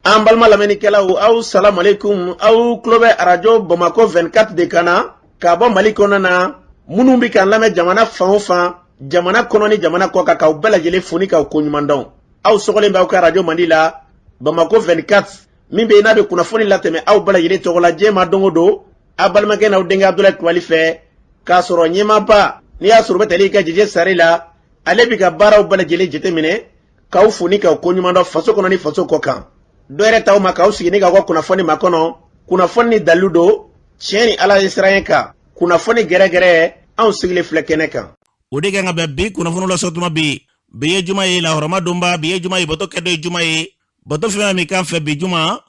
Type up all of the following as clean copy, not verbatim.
An balima lamɛnnikɛlaw, aw salamalekun. Aw tulo bɛ Arajo Bamakɔ 24 de kan na ka bɔ Mali kɔnɔna na. Minnu bɛ k'an lamɛn jamana fan o fan, jamana kɔnɔ ni jamana kɔ kan, k'aw bɛɛ lajɛlen fo ni k'aw koɲuman dɔn. Aw sɔgɔlen bɛ aw ka arajo mandi la, Bamakɔ 24, min bɛ yen n'a bɛ kunnafoni latɛmɛ aw bɛɛ lajɛlen tɔgɔ la diɲɛ ma don o don, aw balimakɛ n'aw denkɛ Abudulayi Kulubali fɛ. K'a sɔrɔ ɲɛmaaba, n'i y'a sɔrɔ u bɛ tali kɛ Jeje Sare la, ale bɛ ka baaraw bɛɛ lajɛlen jateminɛ, k'aw fo ni k'aw koɲuman dɔn faso kɔnɔ ni faso kɔ kan. Dɔ yɛrɛ t'aw ma k'aw sigi ni k'aw ka kunnafoni makɔnɔ, kunnafoni ni dalilu don, tiɲɛ ni Ala ye siran kan, kunnafoni gɛrɛgɛrɛ, anw sigilen filɛ kɛnɛ kan. O de kan ka bɛn bi kunnafoni lasɔrɔ tuma. Bi, bi ye juma ye, lahɔrɔma donba. Bi ye juma ye, bato kɛ don ye juma ye. Bato fɛn min kan fɛ bi juma,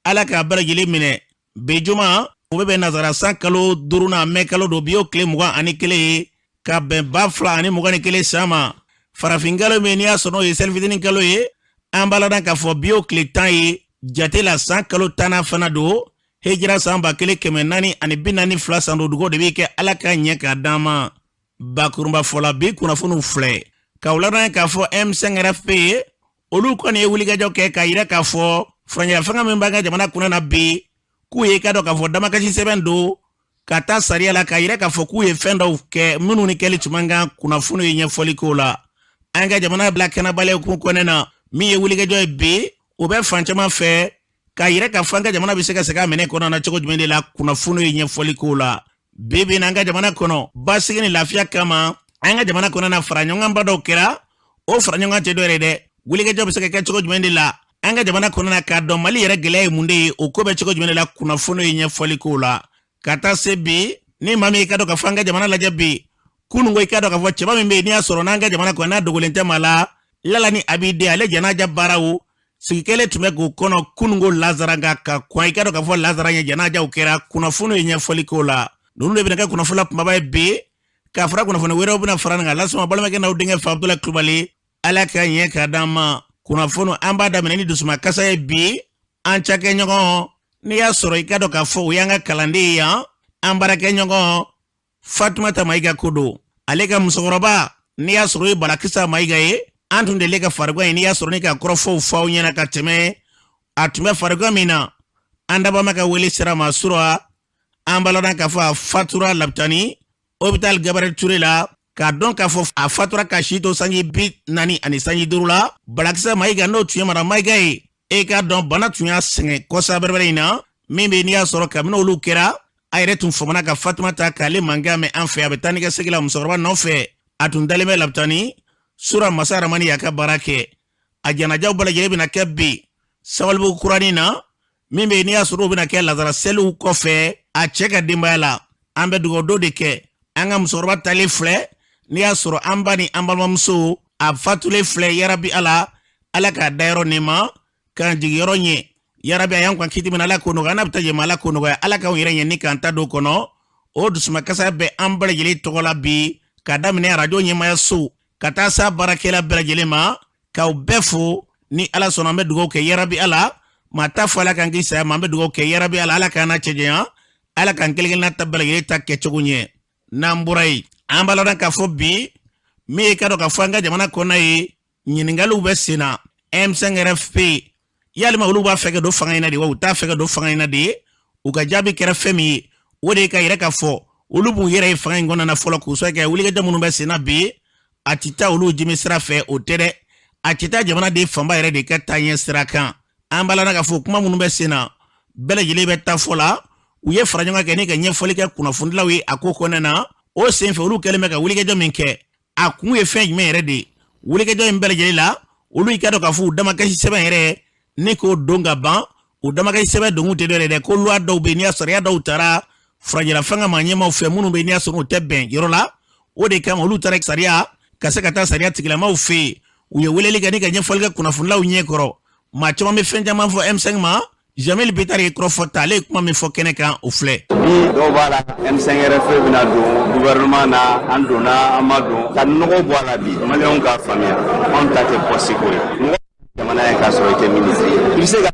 Ala k'a bɛɛ lajɛlen minɛ. Bi juma, o bɛ bɛn nazara san kalo duurunan, mɛ kalo don. Bi y'o tile 21 ye, ka bɛn 2021 san ma. Farafin kalo min n'i y'a sɔrɔ n'o ye selifitinin kalo ye, an b'a ladɔn k'a fɔ bi y'o tile 10 ye jate la. San kalo 10nan fana don, hijira san 1442 san don. Dugu de bɛ kɛ Ala ka ɲɛ k'a d'an ma. Bakurunba fɔla, bi kunnafoniw filɛ k'aw ladɔn k'a fɔ M5 RFP ye, olu kɔni ye wulikajɔ kɛ k'a yira k'a fɔ furancɛ fanga min b'an ka jamana kunna na bi, k'u ye ka dɔn k'a fɔ damakasi sɛbɛn don ka taa sariya la, k'a yira k'a fɔ k'u ye fɛn dɔw kɛ minnu ni kɛli tun man kan. Kunnafoni ye ɲɛfɔli k'o la. An ka jamana bila kɛnɛbaliya kun kɔnɛ na, min ye wulikajɔ ye bi, o bɛ fan caman fɛ k'a yira k'a fɔ an ka jamana bɛ se ka segin a minɛ kɔnɔ na cogo jumɛn de la. Kunnafoni ye ɲɛfɔli k'o la. Bi bi in na, an ka jamana kɔnɔ, basigi ni lafiya kama, an ka jamana kɔnɔ na, fara ɲɔgɔnba dɔw kɛra. O fara ɲɔgɔn tɛ dɔ yɛrɛ dɛ, wulikajɔ bɛ se ka kɛ cogo jumɛn de la an ka jamana kɔnɔ na, k'a dɔn Mali yɛrɛ gɛlɛya ye mun de ye, o ko bɛ cogo jumɛn de la. Kunnafoni ye ɲɛfɔli k'o la. Ka taa se bi, ni maa min i ka dɔn k'a fɔ an ka jamana lajɛ bi, kunun ko i ka dɔn k'a fɔ cɛba min bɛ yen n'i y'a sɔrɔ n'an ka jamana kɔnɔ n'a dogolen tɛ maa la, lala ni a b'i den, ale janaja baaraw sigi kɛlen tun bɛ k'o kɔnɔ kunun ko lazara. Nka ka kɔn i ka dɔn k'a fɔ lazara ɲɛ, janajaw kɛra. Kunnafoni ye ɲɛfɔli k'o la. Ninnu de bɛna kɛ kunnafoni la kunbaba ye bi, k'a fara kunnafoni wɛrɛw bɛna fara nin kan lasuma balimakɛ n'aw denkɛ fɛ, Abudulayi Kulubali. Ala ka ɲɛ k'a d'an ma. Kunnafoni, an b'a daminɛ ni dusumakasa ye bi. An cakɛɲɔgɔn, n'i y'a sɔrɔ i ka dɔn k'a fɔ o y'an ka kalanden ye yan, an baarakɛɲɔgɔn Fatumata Mayiga ko don. Ale ka musokɔrɔba, n'i y'a sɔrɔ o ye Balakisa Mayiga ye, an tun deli ka farigan ye, n'i y'a sɔrɔ ni ka kɔrɔfɔw fɔ aw ɲɛna ka tɛmɛ. A tun bɛ farigan min na, an dabama ka wele sira ma sura, an b'a ladɔn k'a fɔ a fatura Lapitani, hôpital Gabriel Touré la, k'a dɔn k'a fɔ a fatura ka si to sanji 45 la. Balakisa Mayiga, n'o tun ye Madame Mayiga ye, e k'a dɔn bana tun y'a sɛgɛn kɔsa bɛrɛbɛrɛ in na min bɛ, n'i y'a sɔrɔ kabini olu kɛra, a yɛrɛ tun famana ka Fatumata k'ale mankan mɛn an fɛ, a bɛ taa ni ka segin la musokɔrɔba nɔfɛ. A tun dalen bɛ Lapitani sura. Masa Ramani y'a ka baara kɛ. A janajaw bɛɛ lajɛlen bɛna kɛ bi Sabalibugu kuranin na, min bɛ yen n'i y'a sɔrɔ o bɛna kɛ lazara seliw kɔfɛ a cɛ ka denbaya la. An bɛ dugawu dɔ de kɛ. An ka musokɔrɔba talen filɛ, n'i y'a sɔrɔ an ba ni an balimamuso, a fatulen filɛ. Yarabi Ala, Ala k'a dayɔrɔ nɛɛma, k'an jigiyɔrɔ ɲɛ. Yarabi, a y'an kan kiti min, Ala k'o nɔgɔya. N'a bɛ taa jɛma, Ala k'o nɔgɔya. Ala k'anw yɛrɛ ɲɛ ni k'an ta don kɔnɔ. O dusumakasa bɛ an bɛɛ lajɛlen tɔgɔ la bi, ka daminɛ arajo ɲɛmayaso ka taa sa baarakɛla bɛɛ lajɛlen ma, k'aw bɛɛ fo. Ni Ala sɔnna, an bɛ dugawu kɛ. Yarabi Ala, maa t'a fɔ Ala k'an k'i saya ma. An bɛ dugawu kɛ. Yarabi Ala, Ala k'an n'a cɛ janya, Ala k'an kelen kelenna ta bɛɛ lajɛlen ta kɛcogo ɲɛ. N'an bɔra yen, an b'a ladɔn k'a fɔ bi, min ye ka dɔn k'a fɔ an ka jamana kɔnɔ ye, ɲininkaliw bɛ sen na. M5 RFP, yalima olu b'a fɛ ka don fanga in na de wa, u t'a fɛ ka don fanga in na de ye? U ka jaabi kɛra fɛn min ye, o de ye ka yɛrɛ k'a fɔ olu b'u yɛrɛ ye fanga in kɔnɔna na fɔlɔ, k'u sɔrɔ kɛ wulikajɔ minnu bɛ sen na bi, a ti taa olu jimi sira fɛ, o tɛ dɛ, a ti taa jamanaden fanba yɛrɛ de ka taa ɲɛ sira kan. An b'a la k'a fɔ kuma minnu bɛ sen na, bɛɛ lajɛlen bɛ taa fɔ la. U ye fara ɲɔgɔn kan kɛ ni ka ɲɛfɔli kɛ kunnafonidilaw ye a ko kɔnɔna na. O senfɛ, olu kɛlen bɛ ka wulikajɔ min kɛ, a kun ye fɛn jumɛn yɛrɛ de ye? Wulikajɔ in bɛɛ lajɛlen la, olu y'i ka dɔn k'a fɔ u damakasi sɛbɛn yɛrɛ ni k'o don ka ban. U damakasi sɛbɛn donkun tɛ dɔ yɛrɛ dɛ, ko loi dɔw bɛ yen, n'i y'a sɔrɔ sariya dɔw taara furancɛla fanga maa ɲɛmaaw fɛ, minnu bɛ yen n'i y'a sɔrɔ u tɛ bɛn yɔrɔ la. O de kama olu taara sariya ka se ka taa sariya tigilamaw fɛ yen. U ye weleli kɛ ni ka ɲɛfɔli kɛ kunnafonilaw ɲɛ kɔrɔ. Maa caman bɛ fɛn caman fɔ M5 ma. Jamil Bittar ye kɔrɔfɔ ta. Ale ye kuma min fɔ kɛnɛ kan, o filɛ. Bi dɔw b'a la M5 RFP bɛna don gouvernement na, an donna, an ma don, ka nɔgɔ bɔ a la. Bi Maliyɛnw k'a faamuya, anw ta tɛ poste ko ye. Mɔgɔ jamana ye k'a sɔrɔ i tɛ ministre ye, i bɛ se ka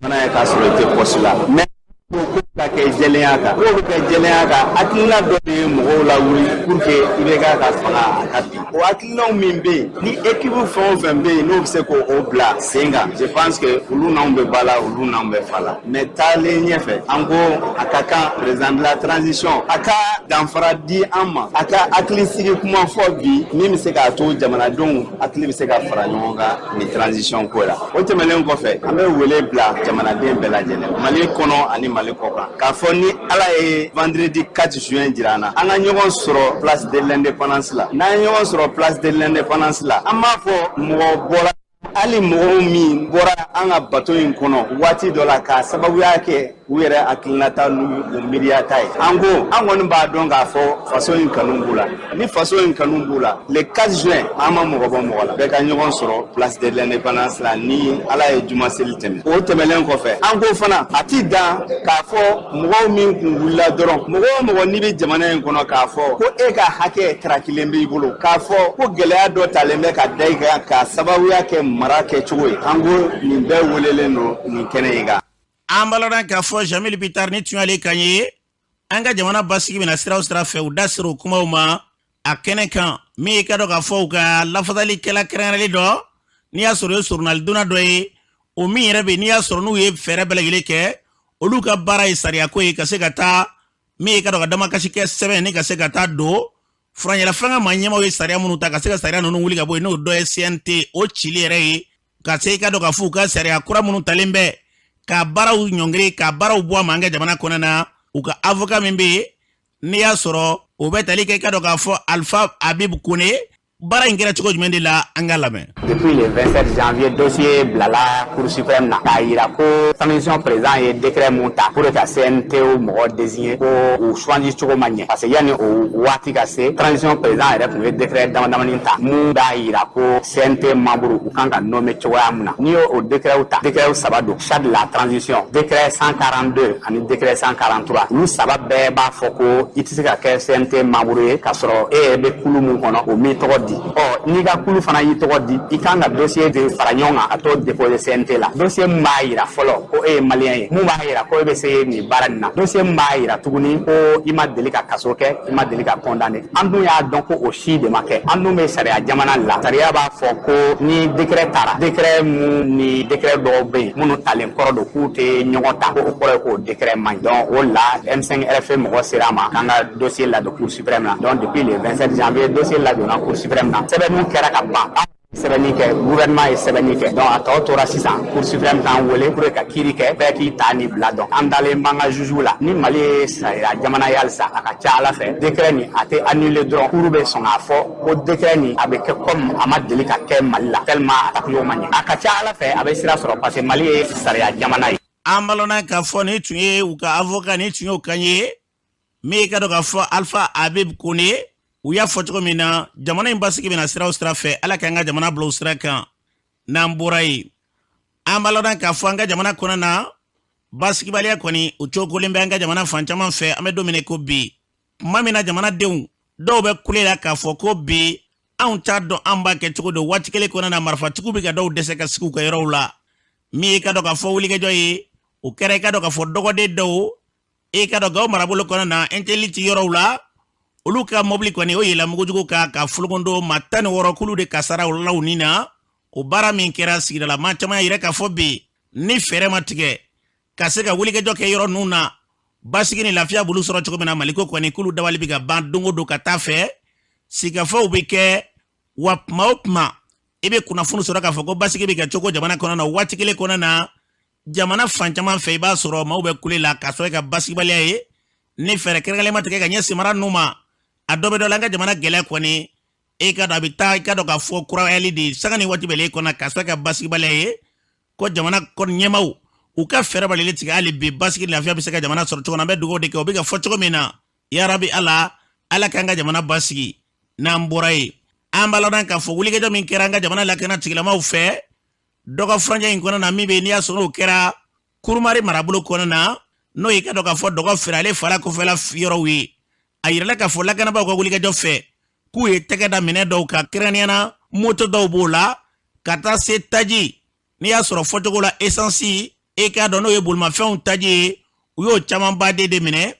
jamana ye k'a sɔrɔ i tɛ poste la, mais ko Ka kɛ jɛlenya kan, k'o bɛ kɛ jɛlenya kan, hakilina dɔ de ye mɔgɔw lawuli pour que IBK ka fanga a ka bin. O hakilinaw min bɛ yen, ni équipe fɛn o fɛn bɛ yen n'o bɛ se k'o bila sen kan, je pense que olu n'anw bɛ ba la, olu n'anw bɛ fa la. Mais taalen ɲɛfɛ, an ko a ka kan président de la transition a ka danfara di an ma, a ka hakilisigi kuma fɔ bi min bɛ se k'a to jamanadenw hakili bɛ se ka fara ɲɔgɔn kan nin transition ko la. O tɛmɛnen kɔfɛ, an bɛ wele bila jamanaden bɛɛ lajɛlen, Mali kɔnɔ ani Mali kɔ kan, k'a fɔ ni Ala ye vendredi 4 juin jira an na, an ka ɲɔgɔn sɔrɔ place de l'indépendance la. N'an ye ɲɔgɔn sɔrɔ place de l'indépendance la, an b'a fɔ mɔgɔ bɔra, hali mɔgɔw min bɔra an ka bato in kɔnɔ waati dɔ la k'a sababuya kɛ u yɛrɛ hakilinata n'u miiriyata ye, an ko an kɔni b'a dɔn k'a fɔ faso in kanu b'u la. Ni faso in kanu b'u la, le 4 juin, an ma mɔgɔ bɔ mɔgɔ la, bɛɛ ka ɲɔgɔn sɔrɔ place de l'indépendance la ni Ala ye juma seli tɛmɛ. O tɛmɛnen kɔfɛ, an ko fana a ti dan k'a fɔ mɔgɔw min kun wulila dɔrɔn, mɔgɔ o mɔgɔ n'i bɛ jamana in kɔnɔ k'a fɔ ko e ka hakɛ tarakilen b'i bolo, k'a fɔ ko gɛlɛya dɔ talen bɛ ka da i kan k'a sababuya kɛ mara kɛcogo ye, an ko nin bɛɛ welelen don nin kɛnɛ in kan. An b'a lɔn k'a fɔ Jamil Bittar ni tun y'ale kan ye. An ka jamana basigi bɛna sira o sira fɛ, u da sera o kumaw ma a kɛnɛ kan. Min ye ka dɔn k'a fɔ u ka lafasalikɛla kɛrɛnkɛrɛnlen dɔ, n'i y'a sɔrɔ o ye soronalidonna dɔ ye, o min yɛrɛ bɛ n'i y'a sɔrɔ n'u ye fɛɛrɛ bɛɛ lajɛlen kɛ, olu ka baara ye sariyako ye, ka se ka taa min ye ka dɔn ka damakasi kɛ sɛbɛn ni ka se ka taa don furancɛla fanga maa ɲɛmaaw ye sariya minnu ta, ka se ka sariya ninnu wuli ka bɔ yen, n'o dɔ ye CNT o cili yɛrɛ ye, ka se i ka dɔn k'a fɔ u ka sariya kura minnu talen bɛ ka baaraw ɲɔngiri, ka baaraw bɔ a ma an ka jamana kɔnɔna na. U ka avocat min bɛ yen, n'i y'a sɔrɔ o bɛ tali kɛ i ka dɔn k'a fɔ Alpha Habib Kone, baara in kɛra cogo jumɛn de la, an ka lamɛn. Depuis le 27 janvier, dossier bilala Cour suprême na k'a yira ko transition président ye décret mun ta pour ka CNT mɔgɔ désigner, ko u choisi cogo ma ɲɛ, parce que yanni o waati ka se, transition président yɛrɛ tun ye décret dama damani ta mun b'a yira ko CNT membre u kan ka nommer cogoya mun na. N'i y'o décret ta, décret saba don: charte de la transition, décret 142 ani décret 143. Olu saba bɛɛ b'a fɔ ko i tɛ se ka kɛ CNT membre ye k'a sɔrɔ e yɛrɛ bɛ kulu mun kɔnɔ, o m'i tɔgɔ di. Ɔ n'i ka kulu fana y'i tɔgɔ di, i kan ka dossier de fara ɲɔgɔn kan ka t'o déposer CNT la, dossier min b'a yira fɔlɔ ko e ye malien ye, mun b'a yira ko e bɛ se nin baara nin na, dossier min b'a yira tuguni ko i ma deli ka kaso kɛ, i ma deli ka condamné. An dun y'a dɔn ko o si de ma kɛ. An dun bɛ sariya jamana la. Sariya b'a fɔ ko ni décret tara, décret mun ni décret dɔw bɛ yen minnu talen kɔrɔ don k'u tɛ ɲɔgɔn ta, ko o kɔrɔ ye k'o décret man ɲi. Donc o la, M5 RFP mɔgɔ sera a ma k'an ka dossier ladon Cour suprême na. Donc depuis le 27 janvier, dossier ladonna Cour suprême na. Sɛbɛnniw kɛra ka ban, sɛbɛnni kɛ, gouvernement ye sɛbɛnni kɛ. Donc a tɔ tora sisan Cour suprême k'an wele pour ka kiiri kɛ, bɛɛ k'i ta ni bila. Donc an dalen b'an ka juge la. Ni Mali ye sariya jamana ye halisa, a ka ca Ala fɛ, décret nin a tɛ annuler dɔrɔn, cour bɛ sɔn k'a fɔ ko décret nin a bɛ kɛ comme a ma deli ka kɛ Mali la, tellement a tacogo ma ɲɛ. A ka ca Ala fɛ, a bɛ sira sɔrɔ, parce que Mali ye sariya jamana ye. An balona k'a fɔ nin tun ye u ka avocat, nin tun y'o kan ye. Min ye ka dɔn k'a fɔ Alpha Habib Kone, u y'a fɔ cogo min na, jamana in basigi bɛna sira o sira fɛ, Ala k'an ka jamana bila o sira kan. N'an bɔra yen, an b'a lɔn k'a fɔ an ka jamana kɔnɔ na, basigibaliya kɔni o cogolen bɛ an ka jamana fan caman fɛ. An bɛ don min na ko bi, tuma min na jamanadenw dɔw bɛ kule la k'a fɔ ko bi anw t'a dɔn an b'a kɛ cogo di, waati kelen kɔnɔna na marifatigiw bɛ ka dɔw dɛsɛ ka sigi u ka yɔrɔw la. Min ye ka dɔn k'a fɔ wulikajɔ ye, o kɛra i ka dɔn k'a fɔ dɔgɔden dɔw i ka dɔn Gawo marabolo kɔnɔna na, Intelite yɔrɔw la, olu ka mɔbili kɔni o yɛlɛ mugujugu kan ka folokondo maa 16, k'olu de kasara o la u ni na. O baara min kɛra, sigidala maa caman y'a yira k'a fɔ bi ni fɛɛrɛ ma tigɛ ka se ka wulikajɔ kɛ yɔrɔ ninnu na, basigi ni lafiya bolo sɔrɔ cogo min na, Maliko kɔni k'olu dabali bɛ ka ban don o don ka taa fɛ. Sigikafɔw bɛ kɛ wa, kuma o kuma i bɛ kunnafoni sɔrɔ k'a fɔ ko basigi bɛ kɛ cogo jamana kɔnɔ na, waati kelen kɔnɔ na jamana fan caman fɛ, i b'a sɔrɔ maaw bɛ kule la k'a sɔrɔ i ka basigibaliya ye. Ni fɛɛrɛ kɛrɛnkɛrɛnlen ma tigɛ ka ɲɛsin mara ninnu ma, a dɔ bɛ dɔ la. An ka jamana gɛlɛya kɔni, e ka dɔn a bɛ taa i ka dɔn k'a fɔ kurayali de sanga ni waati bɛɛ kɔnɔ k'a sɔrɔ ka basigibaliya ye, ko jamana kɔni ɲɛmaaw u ka fɛɛrɛ balili tigɛ hali bi basigi ni lafiya bɛ se ka jamana sɔrɔ cogo min na. An bɛ dugawu de kɛ, o bɛ ka fɔ cogo min na, yarabi Ala, Ala k'an ka jamana basigi. N'an bɔra yen, an b'a lɔn k'a fɔ wulikajɔ min kɛra an ka jamana lakana tigilamaw fɛ dɔgɔ furancɛ in kɔnɔ na, min bɛ yen n'i y'a sɔrɔ o kɛra Kurumari marabolo kɔnɔ na, n'o y'i ka dɔn k'a fɔ dɔgɔ feere ale fara kɔfɛla yɔrɔw ye, a yirala k'a fɔ lakanabaaw ka wulikajɔ fɛ k'u ye tɛgɛ da minɛ dɔw kan, kɛrɛnkɛrɛnnenya na moto dɔw b'o la, ka taa se taji, n'i y'a sɔrɔ fɔcogo la esansi, e k'a dɔn n'o ye bolimafɛnw taji ye. U y'o camanba de minɛ.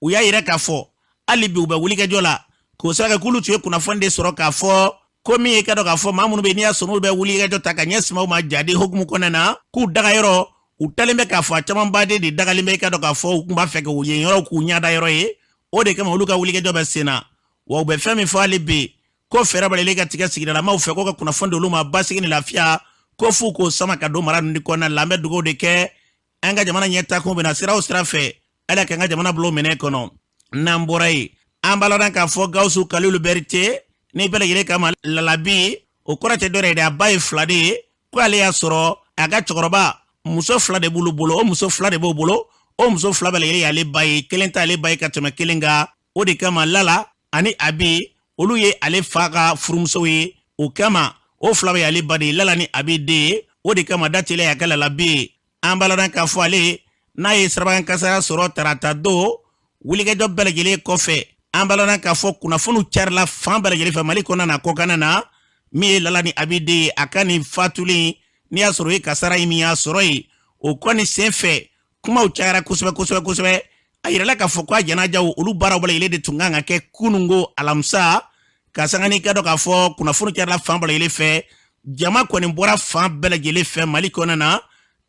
U y'a yira k'a fɔ hali bi u bɛ wulikajɔ la, k'o sira kɛ k'olu tun ye kunnafoni de sɔrɔ k'a fɔ ko min ye ka dɔn k'a fɔ maa minnu bɛ yen n'i y'a sɔrɔ n'olu bɛ wulikajɔ ta ka ɲɛsin maaw ma jadi hukumu kɔnɔna na, k'u dagayɔrɔ u talen bɛ k'a fɔ a camanba de dagalen bɛ. I ka dɔn k'a fɔ u tun b'a fɛ k'u yen yɔrɔw k'u ɲada yɔrɔ ye. O de kama olu ka wulikajɔ bɛ sen na, wa u bɛ fɛn min fɔ hali bi, ko fɛɛrɛ balalen ka tigɛ sigidalamaw fɛ ko ka kunnafoni di olu ma basigi ni lafiya, ko f'u k'o sama ka don mara ninnu kɔnɔna la. An bɛ dugawu de kɛ an ka jamana ɲɛtaakun bɛna sira o sira fɛ, Ala k'an ka jamana bila o minɛ kɔnɔ. N'an bɔra yen, an b'a ladɔn k'a fɔ Gawusu Kalilu Berete ni bɛɛ lajɛlen kama Lalabi, o kɔrɔ tɛ dɔwɛrɛ ye dɛ, a ba ye fila de ye. Ko ale y'a sɔrɔ a ka cɛkɔrɔba muso fila de b'olu bolo, o muso fila de b'o bolo, o muso fila bɛɛ lajɛlen y'ale ba ye, kelen t'ale ba ye ka tɛmɛ kelen kan. O de kama Lala ani Abi, olu ye ale fa ka furumusow ye. O kama o fila bɛ y'ale ba de ye, Lala ni Abi den ye. O de kama dateliya y'a kɛ Lalabi ye. An b'a ladɔn k'a fɔ ale n'a ye sirabakan kasara sɔrɔ tarata don wulikajɔ bɛɛ lajɛlen kɔfɛ. An b'a ladɔn k'a fɔ kunnafoniw carila fan bɛɛ lajɛlen fɛ Mali kɔnɔna na, kɔkanna na. Min ye Lala ni Abi den ye, a ka nin fatulen, n'i y'a sɔrɔ o ye kasara ye min y'a sɔrɔ yen, o kɔni sen fɛ kumaw cayara kosɛbɛ kosɛbɛ kosɛbɛ. A yirala k'a fɔ ko a janajaw olu baaraw bɛɛ lajɛlen de tun kan ka kɛ kunungo alamisa, ka sanga n'i ka dɔn k'a fɔ kunnafoni carila fan bɛɛ lajɛlen fɛ. Jama kɔni bɔra fan bɛɛ lajɛlen fɛ Mali kɔnɔna na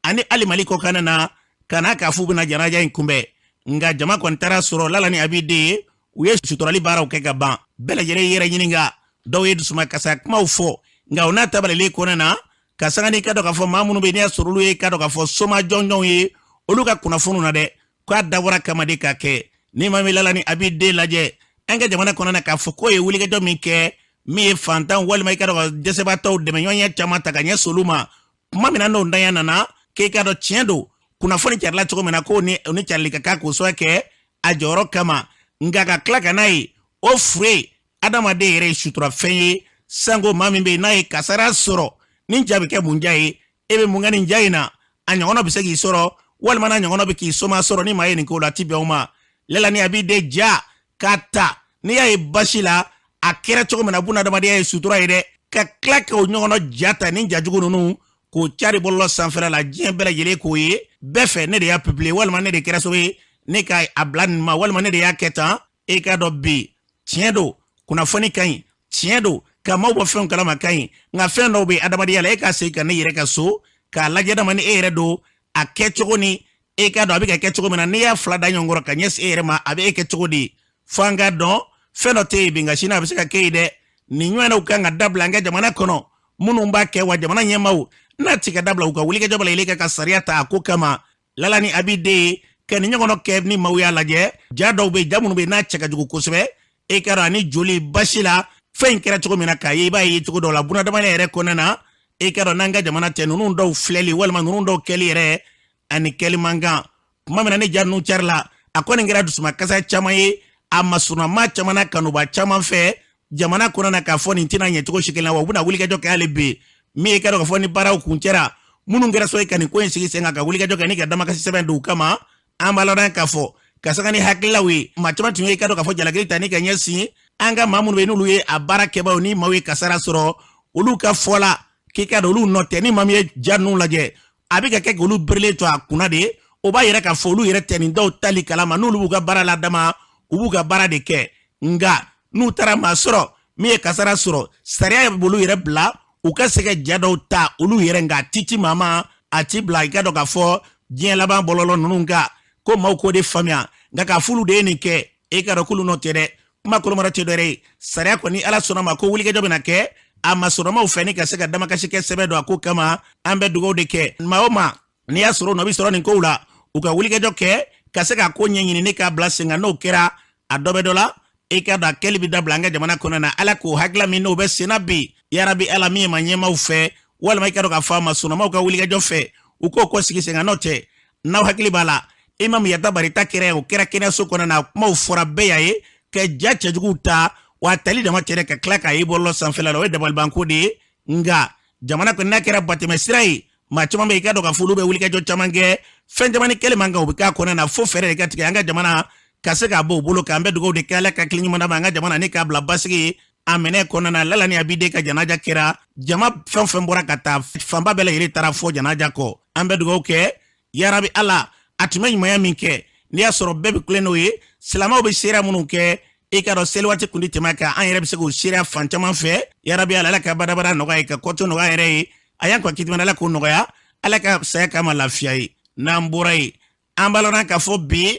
ani hali Mali kɔkanna na ka na k'a f'u bɛna janaja in kunbɛn. Nka jama kɔni taara sɔrɔ Lala ni Abi den ye, u ye suturali baaraw kɛ ka ban. Bɛɛ lajɛlen yɛrɛ ɲininka, dɔw ye dusumakasa kumaw fɔ. Nka o n'a ta bɛɛ lajɛlen kɔnɔna na, ka sanga n'i ka dɔn k'a fɔ maa minnu bɛ yen n'i y'a sɔrɔ olu ye ka dɔn k'a fɔ soma jɔnjɔnw ye, olu ka kunnafoniw na dɛ, k'a dabɔra kama de ka kɛ. Ni maa min Lala ni Abi den lajɛ an ka jamana kɔnɔna na, k'a fɔ k'o ye wulikajɔ min kɛ, min ye fantan walima i ka dɔn ka dɛsɛbaatɔw dɛmɛ ɲɔgɔnya caman ta ka ɲɛsin olu ma, tuma min na n'o ntanya nana k'e k'a dɔn tiɲɛ don, kunnafoni carila cogo min na k'o ni o ni carili ka kan k'o sɔrɔ kɛ a jɔyɔrɔ kama. Nka ka tila ka n'a ye o fure adamaden yɛrɛ ye suturafɛn ye, sanko maa min bɛ yen n'a ye kasara sɔrɔ, nin ja bɛ kɛ mun ja ye? E bɛ mun kɛ nin ja in na? A ɲɔgɔnna bɛ se k'i sɔrɔ walima n'a ɲɔgɔnna bɛ k'i soma sɔrɔ. Ni maa ye nin ko la, a ti bɛn o ma. Lala ni Abi den ja k'a ta, n'i y'a ye basi la, a kɛra cogo min na, bunadamadenya ye sutura ye dɛ, ka tila k'o ɲɔgɔnna ja ta, ni jajugu ninnu k'o cari bɔlɔlɔ sanfɛla la, diɲɛ bɛɛ lajɛlen k'o ye bɛɛ fɛ, ne de y'a publier, walima ne de kɛra sababu ye ne ka a bila nin ma, walima ne de y'a kɛ tan. E k'a dɔn bi tiɲɛ don, kunnafoni ka ɲi, tiɲɛ don ka maaw bɔ fɛnw kalama ka ɲi, nka fɛn dɔw bɛ adamadenya la, e ka segin ka ne yɛrɛ ka so k'a lajɛ dama ni e yɛrɛ don a kɛcogo ni e k'a dɔn a bɛ ka kɛ cogo min na, n'i y'a fila da ɲɔgɔn kɔrɔ ka ɲɛsin e yɛrɛ ma, a bɛ e kɛ cogo di? Fo an k'a dɔn fɛn dɔ tɛ yen bi, nka sini a bɛ se ka kɛ yen dɛ. Nin ɲɔgɔnnaw kan ka dabila an ka jamana kɔnɔ, minnu b'a kɛ wa jamana ɲɛmaaw n'a ti ka dabila, u ka wulikajɔ bɛɛ lajɛlen kɛ ka sariya ta a ko kama. Lala ni Abi den ye ka nin ɲɔgɔnna kɛ, ni maaw y'a lajɛ, ja dɔw bɛ, ja minnu bɛ n'a cɛ ka jugu kosɛbɛ, e k'a dɔn ani joli basi la, fɛn in kɛra cogo min na k'a ye, i b'a ye cogo dɔw la bunadamadenya yɛrɛ kɔnɔna na, e k'a dɔn n'an ka jamana tɛ, ninnu dɔw filɛli walima ninnu dɔw kɛli yɛrɛ ani kɛli man kan. Tuma min na ni ja ninnu carila, a kɔni kɛra dusumakasa caman ye a masurunama caman na, kanuba caman fɛ jamana kɔnɔ na, k'a fɔ nin tɛna ɲɛ cogo si kelen na, wa u bɛna wulikajɔ kɛ hali bi. Min ye k'a dɔn k'a fɔ ni baaraw kuncɛra, minnu kɛra so ye ka nin ko in sigi sen kan, ka wulikajɔ kɛ ni ka damakasi sɛbɛn don u kama. An b'a ladɔn k'a fɔ ka sanga ni hakililaw ye, maa caman tun ye k'a dɔn k'a fɔ jalakili ta ni ka ɲɛsin an ka maa minnu bɛ yen n'olu ye a baara kɛbaaw, ni maaw ye kasara sɔrɔ, olu ka fɔ la k'i k'a dɔn olu nɔ tɛ. Ni maa min ye ja ninnu lajɛ, a bɛ ka kɛ k'olu berilen to a kunna de, o b'a yira k'a fɔ olu yɛrɛ tɛ nin dɔw tali kalama. N'olu b'u ka baara la dama, u b'u ka baara de kɛ, nka n'u taara maa sɔrɔ min ye kasara sɔrɔ, sariya b'olu yɛrɛ bila u ka se ka ja dɔw ta olu yɛrɛ, nka a ti ci maa ma, a ti bila i ka dɔn k'a fɔ diɲɛ laban bɔlɔlɔ ninnu kan ko maaw k'o de faamuya. Nka k'a f'olu de ye nin kɛ, e k'a dɔn k'olu nɔ tɛ dɛ. Kuma kolomara tɛ dɔwɛrɛ ye, sariya kɔni, Ala sɔnna ma ko wulikajɔ bɛna kɛ a masurunamaw fɛ ni ka se ka damakasi kɛ sɛbɛn don a ko kama. An bɛ dugawu de kɛ maa o maa n'i y'a sɔrɔ nɔ bɛ sɔrɔ nin kow la, u ka wulikajɔ kɛ ka se ka ko ɲɛɲini ni k'a bila sen kan. N'o kɛra, a dɔ bɛ dɔ la, i k'a dɔn a kɛli bɛ dabila an ka jamana kɔnɔ na. Ala k'o hakilila min n'o bɛ sen na bi, yarabi Ala, min ye ma ɲɛmaaw fɛ walima i k'a dɔn k'a fɔ a masurunamaw ka wulikajɔ fɛ, u k'o ko sigi sen kan. N'o tɛ, n'aw hakili b'a la, Imam Yatabare ta kɛra, o kɛra kɛnɛyaso kɔnɔ na, kumaw fɔra bɛɛ y'a ye ka ja cɛjuguw ta, wa tali dama cɛ ka tila k'a ye bɔlɔlɔ sanfɛla la, o ye dabalibanko de ye. Nka jamana kɔni n'a kɛra batɛmɛ sira ye, maa caman bɛ i k'a dɔn k'a fɔ olu bɛ wulikajɔ caman kɛ, fɛn caman ni kɛli man kan, o bɛ k'a kɔnɔ na, fo fɛɛrɛ de ka tigɛ an ka jamana ka se k'a bɔ o bolo. K'an bɛ dugawu de kɛ, Ala ka hakili ɲuman d'a ma an ka jamana ni k'a bila basigi ye a minɛ kɔnɔna na. Lala ni Abide ka janaja kɛra, jama fɛn fɛn bɔra ka taa, fanba bɛɛ lajɛlen taara fɔ janaja kɔ. An bɛ dugawu kɛ, yarabi Ala, a tun bɛ ɲumanya min kɛ. N'i y'a sɔrɔ bɛɛ bɛ kulen n'o ye, silamɛw bɛ seereya minnu kɛ, i k'a dɔn seli waati kun di tɛmɛ kan, an yɛrɛ bɛ se k'o seereya fan caman fɛ. Yarabi Ala, Ala ka badabada nɔgɔya ye, ka kɔtɔ nɔgɔya yɛrɛ ye. A y'an ka kitimana, Ala k'o nɔgɔya, Ala ka saya kama lafiya ye. N'an bɔra yen, an b'a lɔn k'a fɔ bi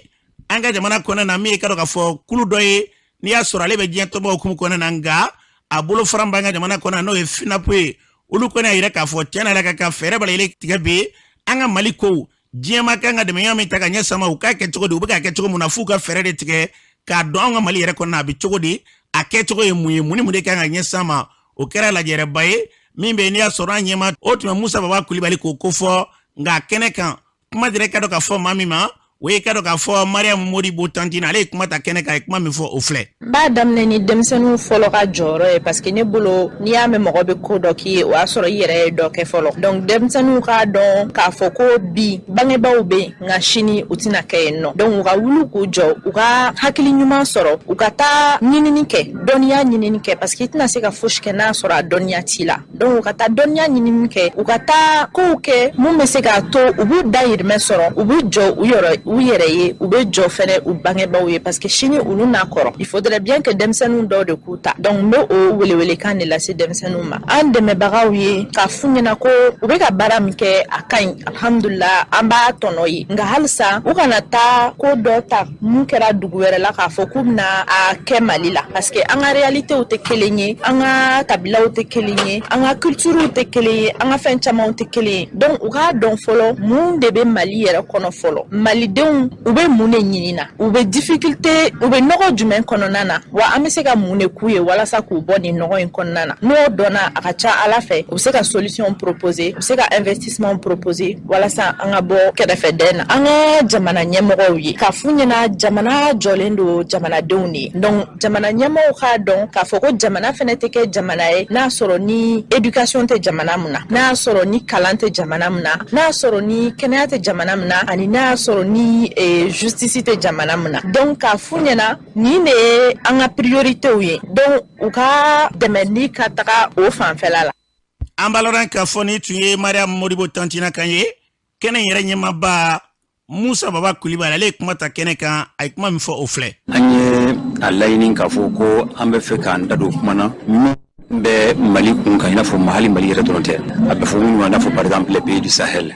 an ka jamana kɔnɔna na, min ye ka dɔn k'a fɔ kulu dɔ ye, n'i y'a sɔrɔ ale bɛ diɲɛ tɔnbaw hukumu kɔnɔna na, nka a bolo fara b'an ka jamana kɔnɔ, n'o ye FUNAP ye. Olu kɔni y'a yira k'a fɔ tiɲɛ na, Ala ka fɛɛrɛ bɛɛ lajɛlen tigɛ bi an ka Mali kow diɲɛ ma kan ka dɛmɛya min ta ka ɲɛ sama, u k'a kɛ cogo di, u bɛ k'a kɛ cogo mun na, f'u ka fɛɛrɛ de tigɛ k'a dɔn an ka Mali yɛrɛ kɔnɔna a bɛ cogo di, a kɛcogo ye mun ye, mun ni mun de kan ka ɲɛ sama. O kɛra lajɛrɛba ye min bɛ yen, n'i y'a sɔrɔ an ɲɛma o tun bɛ Musa Baba Kulibali k'o kofɔ. Nka kɛnɛ kan, kuma dira ka dɔn k'a fɔ maa min ma, o ye ka dɔn k'a fɔ Mariam Modibo Tantina, ale ye kuma ta kɛnɛ kan, a ye kuma min fɔ, o filɛ. N b'a daminɛ ni denmisɛnninw fɔlɔ ka jɔyɔrɔ ye, parce que ne bolo, n'i y'a mɛn mɔgɔ bɛ ko dɔ k'i ye, o y'a sɔrɔ i yɛrɛ ye dɔ kɛ fɔlɔ. Donc denmisɛnninw k'a dɔn k'a fɔ ko bi bangebaaw bɛ yen, nka sini u tɛna kɛ yen nɔ. Donc u ka wuli k'u jɔ, u ka hakili ɲuman sɔrɔ, u ka taa ɲinini kɛ, dɔnniya ɲinini kɛ, parce que i tɛna se ka fosi kɛ n'a sɔrɔ a dɔnniya t'i la. Donc u ka taa dɔnniya ɲinini kɛ, u ka taa kow kɛ mun bɛ se k'a to u b'u dahirimɛ sɔrɔ, u b'u jɔ u yɔrɔ u yɛrɛ ye, u bɛ jɔ fɛnɛ u bangebaaw ye, parce que sini olu n'a kɔrɔ. Il faudrait bien que denmisɛnninw dɔw de k'u ta. Donc n bɛ o welewelekan de lase denmisɛnninw ma, an dɛmɛbagaw ye, k'a f'u ɲɛna ko u bɛ ka baara min kɛ, a ka ɲi, alhamdulila, an b'a tɔnɔ ye. Nka halisa u kana taa ko dɔ ta mun kɛra dugu wɛrɛ la k'a fɔ k'u bɛna a kɛ Mali la, parce que an ka réalitéw tɛ kelen ye, an ka kabilaw tɛ kelen ye, an ka culturew tɛ kelen ye, an ka fɛn camanw tɛ kelen ye. Donc u k'a dɔn fɔlɔ mun de bɛ Mali yɛrɛ kɔnɔ fɔlɔ, malidenw u bɛ mun de ɲini na, u bɛ difficulté, u bɛ nɔgɔ jumɛn kɔnɔna na, wa an bɛ se ka mun de k'u ye walasa k'u bɔ nin nɔgɔ in kɔnɔna na. N'o dɔnna, a ka ca Ala fɛ, u bɛ se ka solution proposer, u bɛ se ka investissement proposer walasa an ka bɔ kɛrɛfɛdɛn na. An ka jamana ɲɛmɔgɔw ye, k'a f'u ɲɛna, jamana jɔlen don jamanadenw de ye. Donc jamana ɲɛmɔgɔw k'a dɔn k'a fɔ ko jamana fɛnɛ tɛ kɛ jamana ye n'a sɔrɔ ni éducation tɛ jamana mun na, n'a y'a sɔrɔ ni kalan tɛ jamana mun na, n'a y'a sɔrɔ ni kɛnɛya tɛ jamana mun na, ani n'a y'a sɔrɔ ni justice tɛ jamana mun na. Donc k'a f'u ɲɛna, nin de ye an ka prioritéw ye. Donc u ka dɛmɛni ka taga o fanfɛla la. An b'a lɔn k'a fɔ ni tun ye Mariam Modibo Tantina kan ye. Kɛnɛ yɛrɛ ɲɛmaaba Musa Baba Kulibali, ale ye kuma ta kɛnɛ kan, a ye kuma min fɔ, o filɛ. An ye a laɲini k'a fɔ ko an bɛ fɛ k'an da don kuma na min bɛ Mali kun kan, i n'a fɔ hali Mali yɛrɛ dɔrɔn tɛ, a bɛ fɔ minnu ma, i n'a fɔ par exemple les pays du Sahel.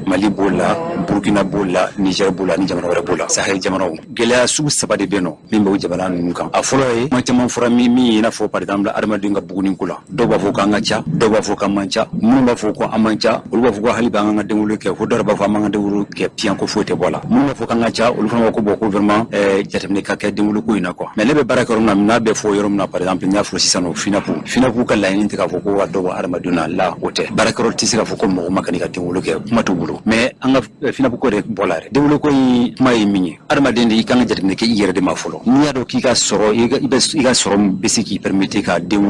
Mali b'o la, Burkina b'o la, Niger b'o la, ni jamana wɛrɛ b'o la, Sahel jamanaw. Gɛlɛya sugu saba de bɛ yen nɔ min bɛ o jamana ninnu kan. A fɔlɔ ye, kuma caman fɔra min ye, i n'a fɔ par exemple adamadenw ka buguni ko la. Dɔw b'a fɔ k'an ka ca, dɔw b'a fɔ k'an man ca. Minnu b'a fɔ ko an man ca, olu b'a fɔ ko hali bi an ka denwolo kɛ, fo dɔw b'a fɔ an b'an ka denwolo kɛ piyan, ko foyi tɛ bɔ a la. Minnu b'a fɔ k'an ka ca, olu fana b'a fɔ ko bon, ko vraiment jateminɛ ka kɛ denwolo ko in na quoi. Mais ne bɛ baara kɛ yɔrɔ min na, n'a bɛ fɔ yɔrɔ min na, par exemple n y'a fɔ sisan nɔ, FUNAP. FUNAP ka laɲini tɛ k'a fɔ ko ka dɔ bɔ adamadenw na la, o tɛ. Baarakɛyɔrɔ tɛ se k'a fɔ ko mɔgɔ ma kan'i ka denwolo kɛ, kuma t'u bolo. Mais an ka FUNAP ko yɛrɛ bɔ la yɛrɛ, denwolo ko in kuma ye min ye, adamaden de i kan ka jateminɛ kɛ i yɛrɛ de ma fɔlɔ. N'i y'a dɔn k'i ka sɔrɔ, i ka sɔrɔ bɛ se k'i permettre ka den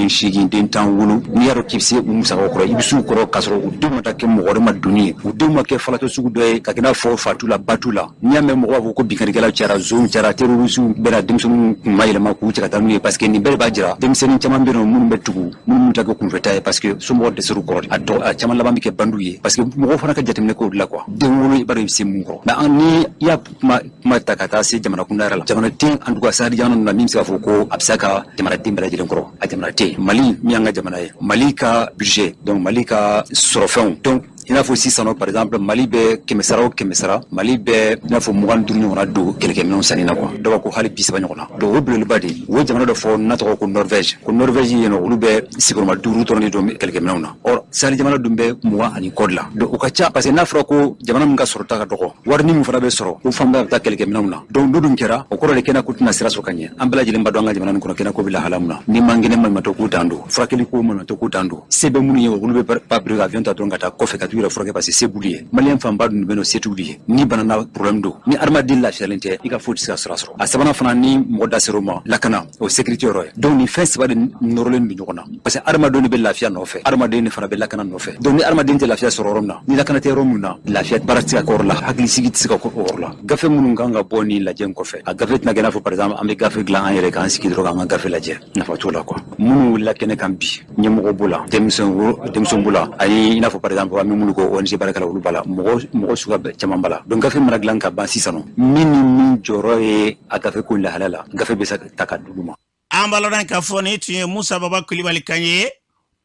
6, den 8, den 10 wolo, n'i y'a dɔn k'i bɛ se u musakaw kɔrɔ, i bɛ s'u kɔrɔ k'a sɔrɔ u denw ma taa kɛ mɔgɔ wɛrɛ ma doni ye, u denw ma kɛ falatɔ sugu dɔ ye, ka kɛ n'a fɔ fa t'u la, ba t'u la. N'i y'a mɛn mɔgɔ b'a fɔ ko binkannikɛlaw cayara, zonw cayara, terroristew bɛna denmisɛnninw kun mayɛlɛma k'u cɛ ka taa n'u ye, parce que nin bɛɛ de b'a jira denmisɛnnin caman bɛ yen nɔ minnu bɛ tugu, minnu ta kɛ kunfɛta ye, parce que somɔgɔw dɛsɛr'u kɔrɔ. A dɔ a caman laban bɛ kɛ bandiw ye, parce que mɔgɔw fana ka jateminɛ k'o de la quoi. Den wolo, i b'a dɔn i bɛ se mun kɔrɔ. Mais an ni i y'a kuma ta ka taa se jamana kunda yɛrɛ la, jamana tɛ, en tout cas Sahel jamana ninnu na, min bɛ se k'a fɔ ko a bɛ se ka jamanaden bɛɛ lajɛlen kɔrɔ, a jamana tɛ yen. Mali min y'an ka jamana ye, Mali ka budget, donc Mali ka sɔrɔfɛnw, donc i n'a fɔ sisan nɔ par exemple Mali bɛ 100 sara o 100 sara, Mali bɛ i n'a fɔ 25 ɲɔgɔnna don kɛlɛkɛminɛnw sanni na quoi. Dɔw b'a ko hali 30 ɲɔgɔnna. Donc o belebeleba de u ye jamana dɔ fɔ n'a tɔgɔ ko Norvège, ko Norvège yen nɔ, olu bɛ sigiyɔrɔma 5 dɔrɔn de don kɛlɛkɛminɛnw na. Or Sahel jamana dun bɛ 20 ani kɔ de la. Donc o ka ca, parce que n'a fɔra ko jamana min ka sɔrɔta ka dɔgɔ, warini min fana bɛ sɔrɔ, o fan bɛɛ bɛ taa kɛlɛkɛminɛnw na. Donc n'o dun kɛra, o kɔrɔ de kɛnɛya ko tɛna sira sɔrɔ ka ɲɛ. An bɛɛ lajɛlen b'a dɔn an ka jamana nin kɔnɔ, kɛnɛya ko bɛ lahala min na, ni man kɛnɛ, maɲumantɔ ko dan don, furakɛli ko maɲumantɔ ko dan don. Se bɛ minnu ye, olu bɛ pas pris avion ta dɔrɔn ka taa kɔfɛ ka t'u yɛrɛ furakɛ, parce que se b'olu ye. Maliyɛn fanba dun bɛ nɔ, se t'olu ye. Ni banana, problème don. Ni adamaden lafiyalen tɛ, i ka foyi tɛ se ka sira sɔrɔ. A sabanan fana, ni mɔgɔ da ser'o ma, lakana, o sécurité yɔrɔ ye. Donc nin fɛn saba de nɔrɔlen don ɲɔgɔn na, parce que adamadenw de bɛ lafiya nɔfɛ, adamaden de fana bɛ lakana nɔfɛ. Donc ni adamaden tɛ lafiya sɔrɔ yɔrɔ min na, ni lakana tɛ yɔrɔ min na, lafiya baara tɛ se ka kɛ yɔrɔ la, hakilisigi tɛ se ka kɛ o yɔrɔ la. Gafe minnu kan ka bɔ ni lajɛ in kɔfɛ, a gafe tɛna kɛ i n'a fɔ par exemple an bɛ gafe dilan an yɛrɛ k'an sigi dɔrɔn k'an ka gafe lajɛ, nafa t'o la quoi. Minnu wulila kɛnɛ kan bi, ɲɛmɔgɔ b'o la, denmisɛn b'o la, ani i n'a fɔ par exemple an bɛ minnu minnu ko ONG baarakɛla, olu b'a la, mɔgɔ mɔgɔ suguya bɛɛ caman b'a la. Donc gafe mana dilan ka ban sisan nɔ, min ni min jɔyɔrɔ ye a gafe ko lahala la, gafe bɛ se ka ta ka d'olu ma. An b'a lɔn k'a fɔ nin tun ye Musa Baba Kulibali kan ye.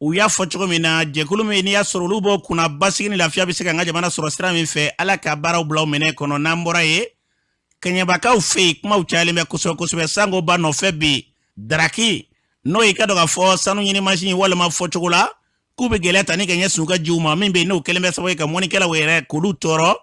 U y'a fɔ cogo min na, jɛkulu min n'i y'a sɔrɔ olu b'o kunna, basigi ni lafiya bɛ se ka an ka jamana sɔrɔ sira min fɛ, Ala ka baaraw bila u minɛ kɔnɔ. N'an bɔra yen, Kɛɲɛbakaw fɛ yen, kumaw cayalen bɛ kosɛbɛ kosɛbɛ sango ba nɔfɛ bi daraki, n'o y'i ka dɔn k'a fɔ sanu ɲini mansin walima fɔcogo la k'u bɛ gɛlɛya ta ni ka ɲɛsin u ka jiw ma, min bɛ yen n'o kɛlen bɛ sababu ye ka mɔnikɛlaw yɛrɛ k'olu tɔɔrɔ.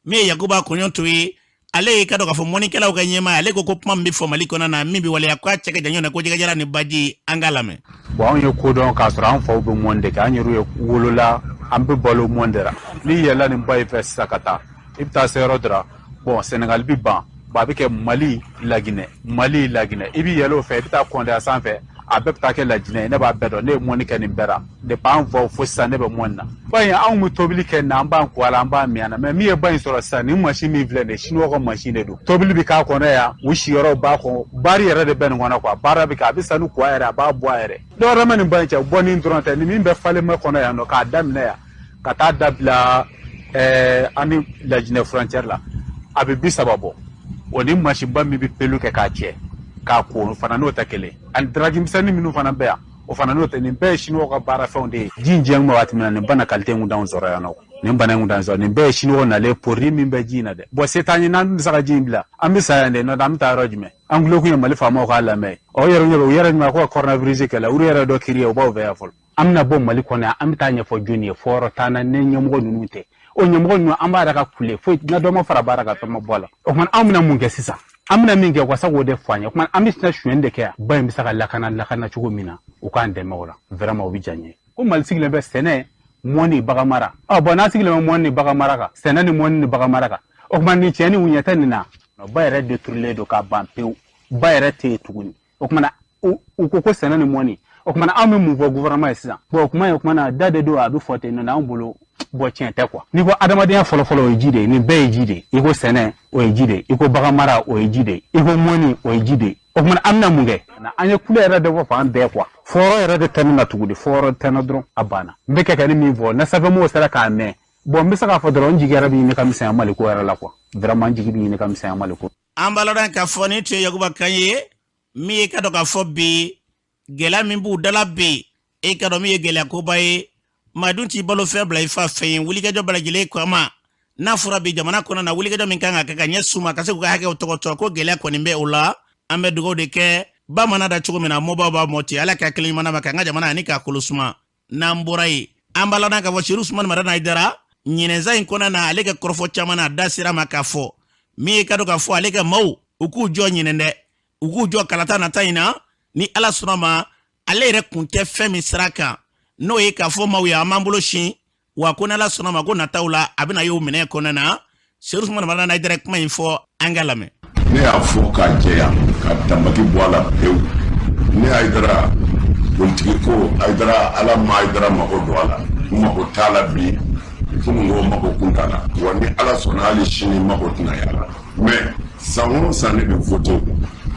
Min ye Yakuba Kɔɲɔto ye, ale y'i ka dɔn k'a fɔ mɔnikɛlaw ka ɲɛmaa, ale ko ko kuma min bɛ fɔ Mali kɔnɔ na, min bɛ waleya, k'a cɛ ka jan ɲɔgɔn na ko jɛgɛjalan ni baji. An k'a lamɛn. Bon, anw ye ko dɔn k'a sɔrɔ an faw bɛ mɔni de kɛ. An yɛrɛ ye wolola, an bɛ balo mɔni de la. N'i yɛlɛla nin ba in fɛ sisan ka taa, i bɛ taa se yɔrɔ dɔ la, bon, Senegali bɛ ban. Bon, a bɛ kɛ Mali, Laginɛ, Mali, Laginɛ. I bɛ yɛlɛ o fɛ, i bɛ taa Kɔndɛya sanfɛ, a bɛɛ bɛ taa kɛ Lajinɛ ye. Ne b'a bɛɛ dɔn, ne ye mɔni kɛ nin bɛɛ la depuis an faw fo sisan. Ne bɛ mɔni na. Ba in, anw bɛ tobili kɛ nin na, an b'an ko a la, an b'a min a na. Mais min ye ba in sɔrɔ sisan, nin mansin min filɛ nin ye, siniwaw ka mansin de don. Tobili bɛ k'a kɔnɔ yan, u siyɔrɔw b'a kɔnɔ, baari yɛrɛ de bɛ nin kɔnɔ quoi. Baara bɛ kɛ, a bɛ sanu ko a yɛrɛ, a b'a bɔ a yɛrɛ. Dɔwɛrɛ ma nin ba in cɛ bɔ nin dɔrɔn tɛ. Nin min bɛ Falémé kɔnɔ yan nɔ, k'a daminɛ yan ka taa dabila an ni Lajinɛ frontière la, a bɛ 30 bɔ. O ni mansinba min bɛ pelu kɛ k'a cɛ k'a ko fana, n'o tɛ kelen. Ani drague misɛnnin minnu fana bɛ yan, o fana n'o tɛ. Nin bɛɛ ye siniwaw ka baarafɛnw de ye. Ji in jɛn waati min na, nin bana qualité kun t'anw sɔrɔ yan nɔ, nin bana in kun t'anw sɔrɔ. Nin bɛɛ ye siniwaw nalen, produit min bɛ ji in na dɛ. Bon, se t'an ye, n'an dun tɛ se ka ji in bila, an bɛ sa yan de. N'o tɛ, an bɛ taa yɔrɔ jumɛn? An kulo kun ye Mali faamaw k'a lamɛn. Ɔ yɛrɛ ɲɛ bɛ u yɛrɛ ɲuman ko ka coronavirus kɛlɛ, olu yɛrɛ dɔ kiri ye, u b'aw fɛ yan fɔlɔ. An bɛna bɔ Mali kɔnɔ yan, an bɛ taa ɲɛfɔ jɔnni ye? Fɔ yɔrɔ t'an na ni ɲɛmɔgɔ ninnu tɛ. O ɲɛmɔgɔ ninnu, an b'a yɛrɛ ka kule foyi na, dɔ ma fara baara kan, fɛn ma bɔ a la. O tuma, anw bɛna mun kɛ sisan? An bɛna min kɛ, u ka se k'o de fɔ an ye. O tuma, an bɛ sina sonyɛni de kɛ yan. Ba in bɛ se ka lakana cogo min na, u k'an dɛmɛ o la vraiment, o bɛ diya n ye. Ko Mali sigilen bɛ sɛnɛ, mɔni, bagan mara. Ɔ bɔn, n'an sigilen bɛ mɔni ni bagan mara kan, sɛnɛ ni mɔni ni bagan mara kan, o tuma nin tiɲɛni u ɲɛ tɛ nin na. Ba yɛrɛ détruilen don k'a ban pewu, ba yɛrɛ tɛ yen tuguni. O tuma na, u ko ko sɛnɛ ni mɔni. O tuma na, anw bɛ mun fɔ gouvernement ye sisan? Bon, o kuma in, o tuma na, da de don, a bɛ fɔ ten nɔ. Anw bolo, bɔn, tiɲɛ tɛ quoi. N'i ko adamadenya fɔlɔfɔlɔ, o ye ji de ye. Nin bɛɛ ye ji de ye. I ko sɛnɛ, o ye ji de ye. I ko bagan mara, o ye ji de ye. I ko mɔni, o ye ji de ye. O tuma, an bɛna mun kɛ? An ye kule yɛrɛ de fɔ fan bɛɛ quoi. Fɔyɔrɔ yɛrɛ de tɛ ne na tuguni, fɔyɔrɔ tɛ n na dɔrɔn, a banna. N bɛ kɛ ni min fɔ, na sanfɛmɔgɔw sera k'a mɛn. Bon, n bɛ se k'a fɔ dɔrɔn, n jigi yɛrɛ bɛ ɲini ka misɛnya Mali ko yɛrɛ la quoi. Vraiment, n jigi bɛ ɲini ka misɛnya Mali ko. An b'a lɔn k'a fɔ nin tun ye Yakuba kan ye. Min ye ka dɔn k'a fɔ bi gɛlɛya min b'u dala bi, e ka dɔn min ye gɛlɛya koba ye, maa dun t'i balo fɛn bila i fa fɛn ye. Wulikajɔ bɛɛ lajɛlen kama, n'a fɔra bi jamana kɔnɔ na, wulikajɔ min kan ka kɛ ka ɲɛsin u ma ka se k'u ka hakɛw tɔgɔtɔ, ko gɛlɛya kɔni bɛ o la. An bɛ dugawu de kɛ, ba mana da cogo min na, mɔbaw b'a mɔ ten. Ala ka kelen ɲuman ma k'an ka jamana ani k'a kolo suma. N'an bɔra yen, an b'a lɔn k'a fɔ Serifu Usumani Madani Hayidara, ɲinɛnsa in kɔnɔna na, ale ka kɔrɔfɔ caman na, a da sera ma k'a fɔ min ye ka dɔn k'a fɔ ale ka maaw, u k'u jɔ ɲinɛ dɛ, u k'u jɔ kalata nata in na. Ni Ala sɔnna ma, ale yɛrɛ kun tɛ fɛn min sira kan, n'o ye k'a fɔ maaw ye an b'an bolo sin wa, ko n'Ala sɔnna ma, ko nataw la a bɛna y'o minɛ kɔnɔna na. Serifu Usumani Madani Hayidara kuma in fɔ, an ka lamɛn. Ne y'a fɔ k'a jɛya ka danbaki bɔ a la pewu. Ne Hayidara, politiki ko Hayidara, Ala ma Hayidara mako don a la, n mako t'a la bi, kunun ko mako kun t'a la, wa ni Ala sɔnna, hali sini mako tɛna y'a la. Mais san o san ne bɛ vote,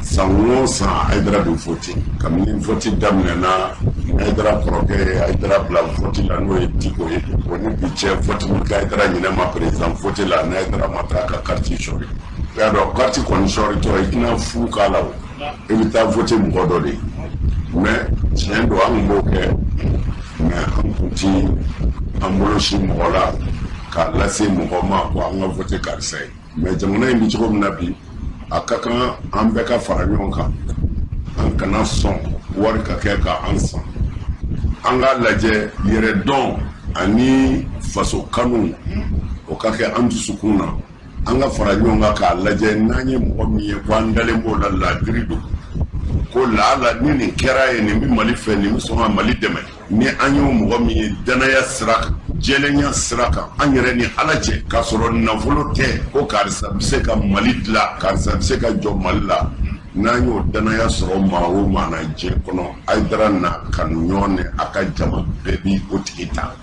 san o san Hayidara bɛ vote. Kabini vote daminɛna, Hayidara kɔrɔkɛ ye Hayidara bila vote la, n'o ye Diko ye, o ni bi cɛ, vote min kɛ Hayidara ɲinɛ ma président vote la, ni Hayidara ma taa ka carte sɔri. I y'a dɔn, carte kɔni sɔritɔ, i tɛna fu k'a la o, i bɛ taa vote mɔgɔ dɔ de ye. Mais tiɲɛ don, an tun b'o kɛ, mais an tun ti an bolo si mɔgɔ la k'a lase mɔgɔ ma ko an ka vote karisa ye. Mais jamana in bɛ cogo min na bi, a ka kan an bɛɛ ka fara ɲɔgɔn kan, an kana sɔn wari ka kɛ ka an san. An k'a lajɛ, yɛrɛdɔn ani faso kanu, o ka kɛ an dusukun na. An ka fara ɲɔgɔn kan k'a lajɛ, n'an ye mɔgɔ min ye ko an dalen b'o la, laadiri don, ko laala ni nin kɛra ye, nin bɛ Mali fɛ, nin bɛ sɔn ka Mali dɛmɛ, ni an y'o mɔgɔ min ye danaya sira kan, jɛlenya sira kan, an yɛrɛ ni Ala cɛ, k'a sɔrɔ nafolo tɛ, ko karisa bɛ se ka Mali dilan, karisa bɛ se ka jɔ Mali la, n'an y'o danaya sɔrɔ maa o maa na diɲɛ kɔnɔ, Hayidara n'a kanu ɲɔgɔn ni a ka jama bɛɛ bi o tigi ta.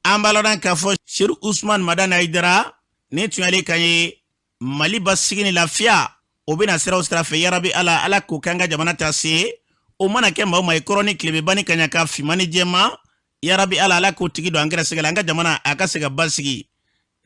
An b'a lɔn k'a fɔ Serifu Usumani Madani Hayidara, nin tun y'ale kan ye. Mali basigi ni lafiya, o bɛna siraw sira fɛ, yarabi Ala, Ala k'o k'an ka jamana ta se. O mana kɛ maa o maa ye, kɔrɔ ni tilebeba ni kaɲaka, finman ni jɛman. Yarabi Ala, Ala k'o tigi don an gɛrɛsɛgɛ la, an ka jamana a ka se ka basigi.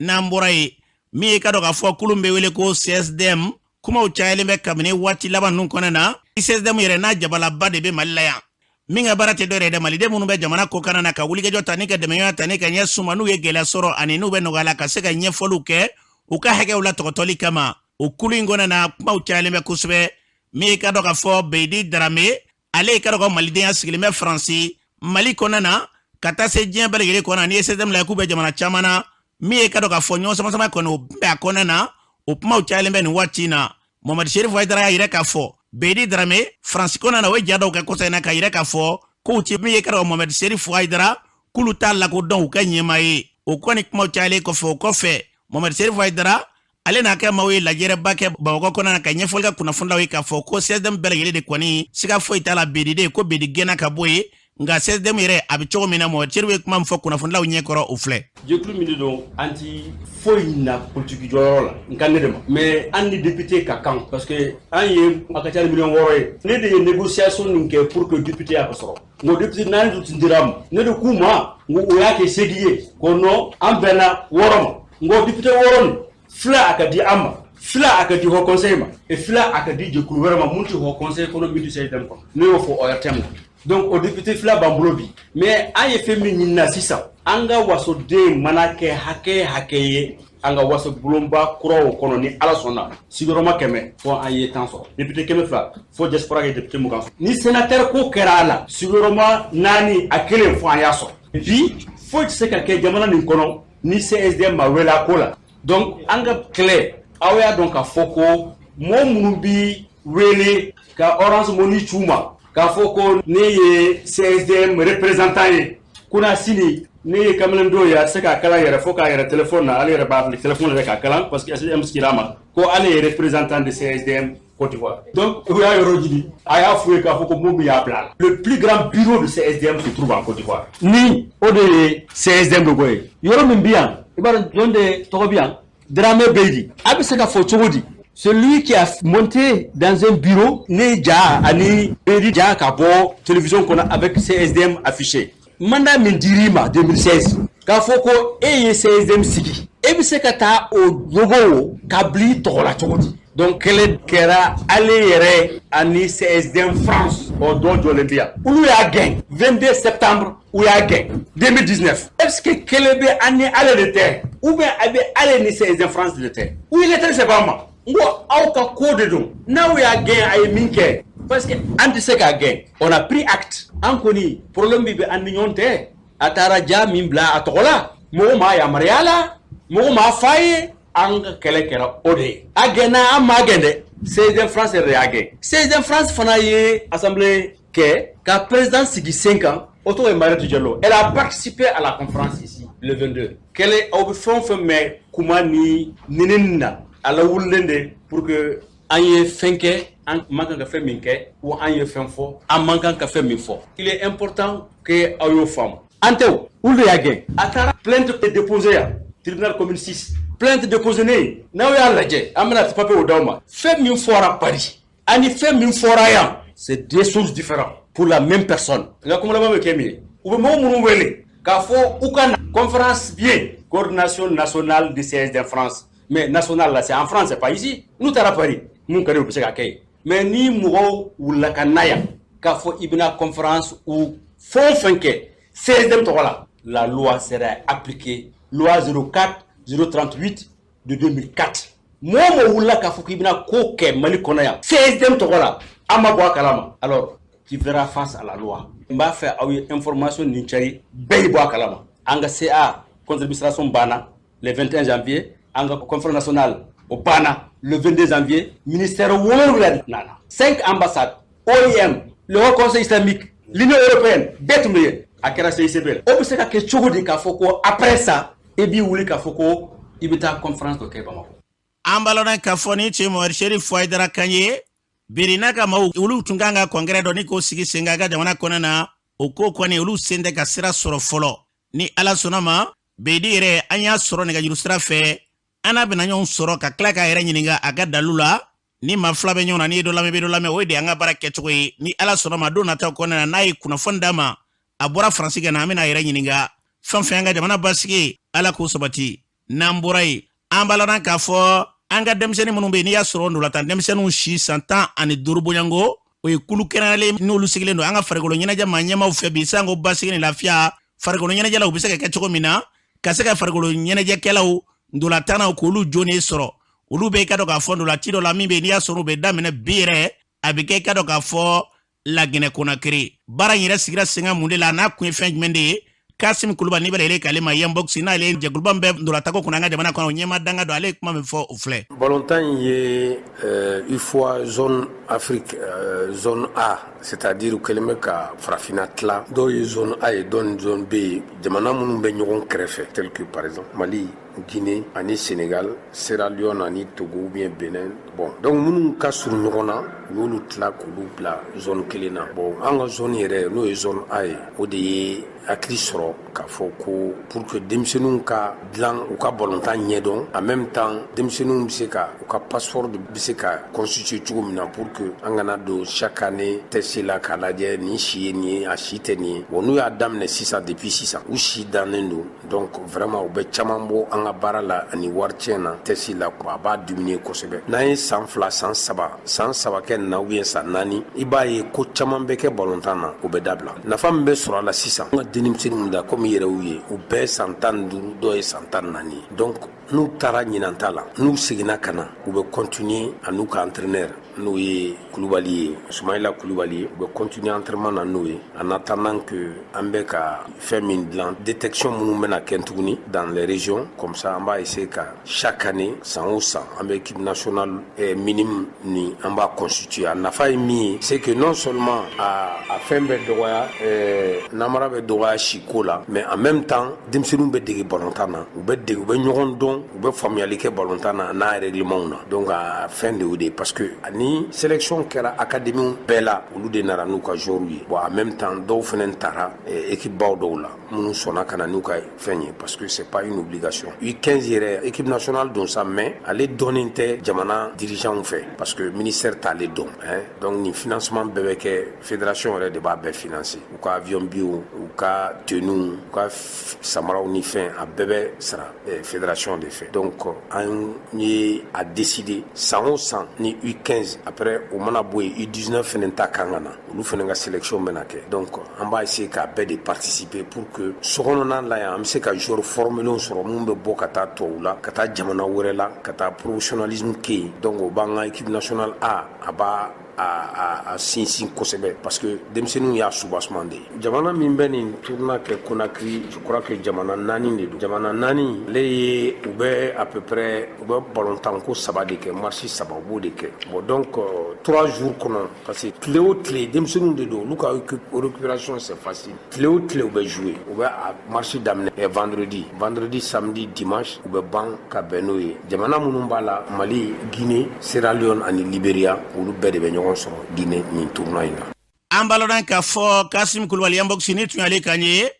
N'an bɔra yen, min ye ka dɔn k'a fɔ kulu bɛ wele ko CSDM, kumaw cayalen bɛ kabini waati laban ninnu kɔnɔ na. CSDM yɛrɛ n'a jabalaba de bɛ Mali la yan, min ka baara tɛ dɔ yɛrɛ dɛ, maliden minnu bɛ jamana kɔkanna na, ka wulikajɔ ta ni ka dɛmɛɲɔgɔnya ta ni ka ɲɛ suma n'u ye gɛlɛya sɔrɔ ani n'u bɛ nɔgɔya la, ka se ka ɲɛfɔliw kɛ u ka hakɛw la tɔgɔtɔli kama. O kulu in kɔnɔ na, kumaw cayalen bɛ kosɛbɛ. Min ye ka dɔn k'a fɔ Beyidi Darame, ale ye ka dɔn ka malidenya sigilen bɛ Faransi, Mali kɔnɔ na ka taa se diɲɛ bɛɛ lajɛlen kɔnɔ. N'i ye CSDM lajɛ k'u bɛ jamana caman na, min ye ka dɔn k'a fɔ ɲɔgɔn sama-sama kɔni, o bɛ a kɔnɔ na, o kumaw cayalen bɛ nin waati in na. Mamadu Serif Hayidara y'a yira k'a fɔ Beyidi Darame Faransi kɔnɔ na, o ye ja dɔw kɛ kɔsa in na k'a yira k'a fɔ k'u ti min ye ka dɔn Mamadu Serif Hayidara k'olu t'a lakodɔn u ka ɲɛmaa ye. O kɔni kumaw cayalen kɔfɛ, o kɔfɛ Mamadu Serif Hayidara ale n'a kɛ maaw ye lajɛrɛba kɛ Bamakɔ kɔnɔ na, ka ɲɛfɔli kɛ kunnafonilaw ye k'a fɔ ko CSDM bɛɛ lajɛlen de kɔni, siga foyi t'a la, Beyidi de ko Beyidi gɛnna ka bɔ yen. Nka CSDM yɛrɛ a bɛ cogo min na, Mamadu Serif ye kuma min fɔ kunnafonilaw ɲɛkɔrɔ, o filɛ. Jɛkulu min de don, an ti foyi na politiki jɔyɔrɔ la n ka ne de ma, mais an ni député ka kan, parce que an ye a ka ca ni miliyɔn 6 ye. Ne de ye négociation nin kɛ pour que député y'a ka sɔrɔ. N ko député naani dun tun dira ma, ne de k'u ma n ko o y'a kɛ 8 ye, ko non, an bɛnna 6 ma. N ko député 6 nin, 2 a ka di an ma, 2 a ka di haut conseil ma, et 2 a ka di jɛkulu wɛrɛ ma mun tɛ haut conseil kɔnɔ, min tɛ CSDM kɔnɔ. Ne y'o fɔ ORTM na. Donc o député 2 b'an bolo bi, mais an ye fɛn min ɲinina sisan, an ka wasoden mana kɛ hakɛ hakɛ ye an ka waso bulonba kuraw kɔnɔ, ni Ala sɔnna, sigiyɔrɔma 100, fo an ye 10 sɔrɔ, député 200, fo diaspora ye député 20 sɔrɔ. Ni sénateur ko kɛra a la, sigiyɔrɔma 4, a kelen, fo an y'a sɔrɔ. Bi foyi tɛ se ka kɛ jamana nin kɔnɔ ni CSDM ma wele a ko la. Donc an ka kɛlɛ, aw y'a dɔn k'a fɔ ko mɔgɔ minnu bi wele ka Orange Money c'u ma k'a fɔ ko ne ye CSDM représentant ye, kuna sini ne ye kamalen dɔw ye, a tɛ se k'a kalan yɛrɛ, fo k'a yɛrɛ téléphone na, ale yɛrɛ b'a téléphone yɛrɛ k'a kalan, parce que SDM sigira a ma ko ale ye représentant de CSDM Côte d'Ivoire. Donc u y'a yɔrɔ ɲini, a y'a f'u ye k'a fɔ ko mun y'a bila la. Le plus grand bureau de CSDM se trouve en Côte d'Ivoire. Ni o de ye CSDM logo ye, yɔrɔ min bi yan, i b'a dɔn jɔn de tɔgɔ bi yan? Dramé Beydi. A bɛ se ka fɔ cogo di, celui qui a monté dans un bureau, ne ja ani Beydi ja ka bɔ télévision kɔnɔ avec CSDM affiché, mandat min dir'i ma 2016 k'a fɔ ko e ye CSDM sigi, e bɛ se ka taa o logo ka bila i tɔgɔ la cogo di? Donc kɛlɛ kɛra ale yɛrɛ ani CSDM France, o dɔ jɔlen bɛ yan, olu y'a gɛn 22 septembre, u y'a gɛn 2019. Est ce que kɛlɛ bɛ an ni ale de tɛ, ou bien a bɛ ale ni CSDM France de tɛ? U ye lettre sɛbɛn an ma. N ko aw ka ko de don, n'aw y'a gɛn, a ye min kɛ, parce que an tɛ se k'a gɛn. On a pris acte. An kɔni problème bi bɛ an ni ɲɔgɔn tɛ. A taara ja min bila a tɔgɔ la, mɔgɔ m'a yamaruya la, mɔgɔ m'a f'a ye. An ka kɛlɛ kɛra o de ye. A gɛnna, an m'a gɛn dɛ, CSDM France yɛrɛ de y'a gɛn. CSDM France fana ye assemblée kɛ ka président sigi sen kan, o tɔgɔ ye Mariette Diallo. Elle a participé à la conférence ici le 22. Kɛlɛ, aw bɛ fɛn o fɛn mɛn kuma ni nɛnini na, a lawulilen de pour que an ye fɛn kɛ an man kan ka fɛn min kɛ, ou an ye fɛn fɔ an man kan ka fɛn min fɔ. Il est important que aw y'o faamu. An tɛ o, olu de y'a gɛn. A taara plainte déposé yan, tribunal commune 6, plainte déposé ne. N'aw y'a lajɛ, an bɛna papier o d'aw ma. Fɛn min fɔra Paris ani fɛn min fɔra yan, c'est deux choses différentes pour la même personne. Nka kuma laban bɛ kɛ min ye, u bɛ mɔgɔ minnu wele k'a fɔ u ka na conférence bien, coordination nationale du CSD France, mais national là, c'est en France, c'est pas ici. N'u taara Paris, mun ka di, u bɛ se ka kɛ yen. Mais ni mɔgɔw wulila ka na yan k'a fɔ i bɛna conférence ou fɛn o fɛn kɛ CSDM tɔgɔ la, la loi sera appliquée, loi 04 038 de 2004. Mɔgɔ o mɔgɔ wulila k'a fɔ k'i bɛna ko kɛ Mali kɔnɔ yan CSDM tɔgɔ la, an ma bɔ a kalama, alors tu verras face à la loi. N b'a fɛ aw ye information nin cari, bɛɛ y'i bɔ a kalama. An ka CA contre administration banna le 21 janvier, an ka conférence nationale o banna le 22 janvier. Ministère 7 nana, 5 ambassades, OIM, le Haut Conseil islamique, l'Union européenne, bɛɛ tun bɛ yen. A kɛra CICB la. O bɛ se ka kɛ cogo di k'a fɔ ko après ça, i b'i wuli k'a fɔ ko i bɛ taa conférence dɔ kɛ Bamakɔ? An balona k'a fɔ ni cɛ Mamadu Serif Hayidara kan ye biri n'a ka maaw, olu tun kan ka congrès dɔ ni k'o sigi sen kan a ka jamana kɔnɔ na. O ko kɔni, olu sen tɛ ka sira sɔrɔ fɔlɔ. Ni Ala sɔnna ma, Beyidi yɛrɛ, an y'a sɔrɔ nɛgɛjuru sira fɛ, an n'a bɛna ɲɔgɔn sɔrɔ ka tila k'a yɛrɛ ɲininka a ka dalu la. Ni maa fila bɛ ɲɔgɔn na, n'i ye dɔ lamɛn, i bɛ dɔ lamɛn, o de y'an ka baara kɛcogo ye. Ni Ala sɔnna ma, don nataw kɔnɔna na, n'a ye kunnafoni d'a ma. A bɔra Faransi ka na, an bɛna a yɛrɛ ɲininka. Fɛn fɛn an ka jamana basigi, Ala k'o sabati. N'an bɔra yen, an b'a ladɔn k'a fɔ an ka denmisɛnnin minnu bɛ yen, n'i y'a sɔrɔ ndolatan denmisɛnninw si san 15 bɔɲɔgɔnko, o ye kulu kɛrɛnkɛrɛnlen n'olu sigilen don an ka farikolo ɲɛnajɛ maa ɲɛmaaw fɛ bi, sanko basigi ni lafiya farikolo ɲɛnajɛlaw bɛ se ka kɛ cogo min na, ka se ka farikolo ɲɛnajɛkɛlaw ndolatannaw k'olu jonnen sɔrɔ. Olu bɛ i ka dɔn k'a fɔ ndolaci dɔ la min bɛ yen, n'i y'a sɔrɔ u bɛ daminɛ bi yɛrɛ, a bɛ kɛ i ka dɔn k'a fɔ Laginɛ Konakiri. Baara in yɛrɛ sigira sen kan mun de la, n'a kun ye fɛn jumɛn de ye? Kasim Kulubali n'i bɛ yɛlɛ k'ale ma Yanbox, n'ale ye jɛkuluba min bɛ ndolatanko kunna an ka jamana kɔnɔ, ɲɛmaa danga don, ale ye kuma min fɔ o filɛ. Balontan in ye UFOA zone Afrique zone A, c'est-à-dire u kɛlen bɛ ka farafinna tila, dɔw ye zone A ye, dɔw ni zone B ye, jamana minnu bɛ ɲɔgɔn kɛrɛfɛ, tel que par exemple Mali, Guinée ani Sénégal, Sierra Leone ani Togo ou bien Benin. Bon, donc minnu ka surun ɲɔgɔn na, u y'olu tila k'olu bila zone kelen na. Bon, an ka zone yɛrɛ, n'o ye zone A ye, o de ye hakili sɔrɔ k'a fɔ ko pour que denmisɛnninw ka dilan, u ka balontan ɲɛdɔn, en même temps denmisɛnninw bɛ se ka u ka passeport bɛ se ka constituer cogo min na, pour que an kana don chaque année test la k'a lajɛ nin si ye nin ye, a si tɛ nin ye. Bon, n'u y'a daminɛ sisan, depuis sisan u si dannen don, donc vraiment u bɛ caman bɔ an ka baara la ani wari tiɲɛ na test la, a b'a diminuer kosɛbɛ. N'an ye san 2, san 3, san 3 kɛ nin na ou bien san 4, i b'a ye ko caman bɛ kɛ balontan na, o bɛ dabila. Nafa min bɛ sɔrɔ a la sisan, an ka denmisɛnninw da komi yɛrɛ y'u ye, u bɛɛ san 15, dɔw ye san 14 ye. Donc n'u taara ɲinan ta la, n'u seginna ka na, u bɛ continuer a n'u ka entraîneur, n'o ye Kulubali ye, Sumayila Kulubali ye, u bɛ continuer entraînement na n'o ye, en attendant que an bɛ ka fɛn min dilan, détection minnu bɛna kɛ tuguni dans les régions. Comme ça an b'a essayer ka chaque année, san o san, an bɛ équipe nationale minime ni an b'a constituer. A nafa ye min ye, c'est que non seulement a fɛn bɛ dɔgɔya, namara bɛ dɔgɔya siko la, mais en même temps denmisɛnninw bɛ dege balontan na, u bɛ dege, u bɛ ɲɔgɔn dɔn, u bɛ faamuyali kɛ balontan na n'a règlement na. Donc a fɛn de y'o de ye, parce que ni sélection kɛra académie bɛɛ la, olu de nana n'u ka joueurs ye. Bon, en même temps dɔw fana taara équipe baw dɔw la minnu sɔnna ka na n'u ka fɛn ye, parce que c'est pas une obligation. U15 yɛrɛ, équipe nationale don sa, mais ale dɔnnen tɛ jamana dirigeants fɛ, parce que ministère t'ale dɔn hein. Donc nin financement bɛɛ bɛ kɛ, fédération yɛrɛ de b'a bɛɛ financer, u ka avion billetw, u ka tenues, u ka samaraw ni fɛn, a bɛɛ bɛ sara fédération de fɛ. Donc an ye a décider san o san ni U15, après o mana bɔ yen, U19 fɛnɛ ta kan ka na, olu fɛnɛ ka sélection bɛna kɛ. Donc an b'a essayer k'a bɛɛ de participer pour que sokɔnɔna la yan, an bɛ se ka joueur formelenw sɔrɔ minnu bɛ bɔ ka taa tubabu la, ka taa jamana wɛrɛ la, ka taa professionnalisme kɛ yen. Donc o b'an ka équipe nationale A, a b'a a sinsin kosɛbɛ, parce que denmisɛnninw y'a soubassement de ye. Jamana min bɛ nin tournoi kɛ Conakry, je crois que jamana 4 de don. Jamana 4 ale ye, u bɛ à peu près, u bɛ balontanko 3 de kɛ, match 3 u b'o de kɛ. Bon, donc 3 jours kɔnɔ, parce que tile o tile denmisɛnninw de don, olu ka récupération c'est facile. Tile o tile u bɛ jouer, u bɛ a match daminɛ vendredi, vendredi, samedi, dimanche, u bɛ ban ka bɛn n'o ye. Jamana minnu b'a la, Mali, Guinée, Sierra Leone ani Libéria, olu bɛɛ de bɛ ɲɔgɔn sɔrɔ Guinée nin tournoi in na. An b'a lɔn k'a fɔ Kasim Kulubali Yanbox ni tun y'ale kan ye.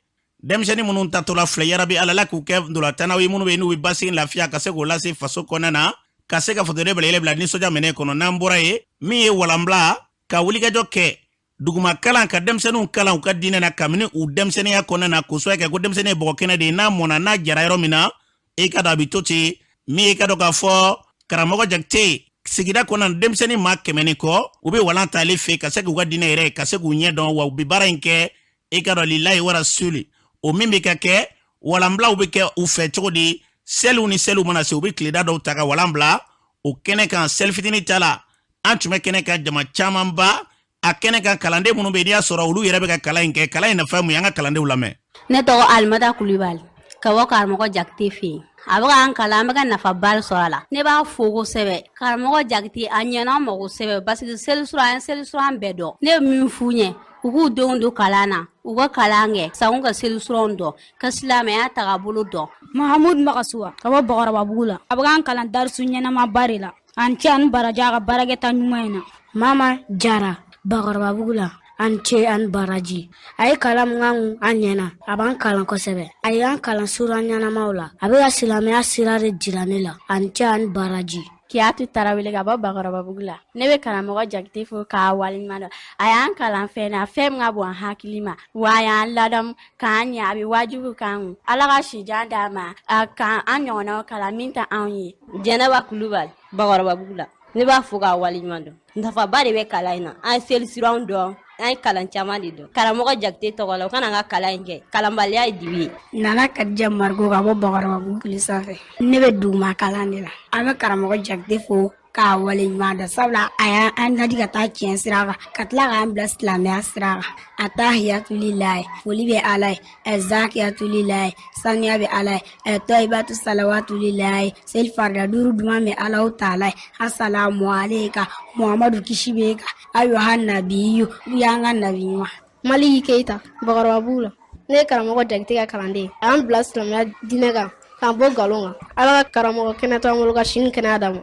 Denmisɛnnin minnu tatɔla filɛ, yarabi Ala la k'u kɛ ndolatannaw ye minnu bɛ yen n'u bɛ basigi lafiya ka se k'o lase faso kɔnɔna na, ka se ka fasoden bɛlɛyɛlɛ bila nisɔndiya minɛ kɔnɔ. N'an bɔra yen, min ye walanbila ka wulikajɔ kɛ duguma kalan, ka denmisɛnninw kalan u ka diinɛ na kabini u denmisɛnninya kɔnɔna na, k'o sababu kɛ ko denmisɛnnin ye bɔgɔ kɛnɛ de ye, n'a mɔnna n'a jara yɔrɔ min na, i ka dɔn a bɛ to ten. Min ye i ka dɔn k'a fɔ karamɔgɔ Jakite, sigida kɔnɔna denmisɛnnin maa 100 ni kɔ, u bɛ walan ta ale fɛ ka se k'u ka diinɛ yɛrɛ, ka se k'u ɲɛ dɔn, wa u bɛ baara in kɛ i ka dɔn lilayi wara suli. O min bɛ ka kɛ, walanbilaw bɛ kɛ u fɛ cogo di? Seliw ni seliw mana se, u bɛ tileda dɔw ta ka walan bila o kɛnɛ kan. Seli fitinin ta la, an tun bɛ kɛnɛ kan, jama camanba a kɛnɛ kan. Kalanden minnu bɛ yen, n'i y'a sɔrɔ olu yɛrɛ bɛ ka kalan in kɛ, kalan in nafa ye mun ye? An ka kalandenw lamɛn. Ne tɔgɔ Alimata Kulibali, ka bɔ karamɔgɔ Jakite fɛ yen. A bɛ k'an kalan, an bɛ ka nafaba sɔrɔ a la. Ne b'a fo kosɛbɛ karamɔgɔ Jakite, a ɲɛna an ma kosɛbɛ, parce que seli sura, an ye seli sura an bɛɛ dɔn. Ne bɛ min f'u ɲɛ, u k'u denw don kalan na, u ka kalan kɛ sanku, ka seli suranw dɔn, ka silamɛya tagabolo dɔn. Mahamudu Magasuwa, ka bɔ Bakɔrɔbabugu la. A bɛ k'an kalan darisu ɲɛnamaba de la. An cɛ ani baraji a ka baarakɛta ɲuman in na. Mama Jara, Bakɔrɔbabugu la. A ni ce a ni baraji. A ye kalan min k'an kun, a ɲɛna. A b'an kalan kosɛbɛ. A y'an kalan sura ɲɛnamaw la. A bɛ ka silamɛya sira de jira ne la. A ni ce a ni baraji. Kiyatu Tarawele ka bɔ Bakɔrɔbabugu la. Ne bɛ karamɔgɔ Jakite fo k'a waleɲuman dɔn. A y'an kalan fɛn na, fɛn min ka bon an hakili ma. Wa a y'an ladamu k'an ɲɛ, a bɛ wajibiw k'an kun. Ala ka sijan d'a ma, a k'an an ɲɔgɔnnaw kalan min tɛ anw ye. Jɛnɛba Kulubali, Bakɔrɔbabugu la. Ne b'a fo k'a waleɲuman dɔn. Nafaba de bɛ kalan in na. An ye seli siranw dɔn, an ye kalan caman de dɔn. Karamɔgɔ Jakite tɔgɔ la, u kana an ka kalan in kɛ. Kalanbaliya ye dibi ye. Nana Kadija Marigo ka bɔ Bakɔrɔbabugu kulu sanfɛ. Ne bɛ duguma kalan de la. An bɛ karamɔgɔ Jakite fo k'a waleɲuman dɔn, sabula a y'an ladi ka taa tiɲɛ sira kan, ka tila k'an bila silamɛya sira kan. A tahiyatulilayi, foli bɛ Ala ye. Ɛzakiyatulilayi, saniya bɛ Ala ye. Ɛtɔyibatu salawatulilayi, seli farida duuru duman bɛ Alahu taala ye. Asalamu aleyka Muhamadu, kisi b'e kan. Ayyuha nabiyu, i y'an ka nabi ɲuman. Maliki Keyita, Bakɔrɔbabugu la. Ne ye karamɔgɔ Jakite ka kalanden ye. A y'an bila silamɛya diinɛ kan, k'an bɔ nkalon kan. Ala ka karamɔgɔ kɛnɛ to an bolo ka sini kɛnɛya d'an ma.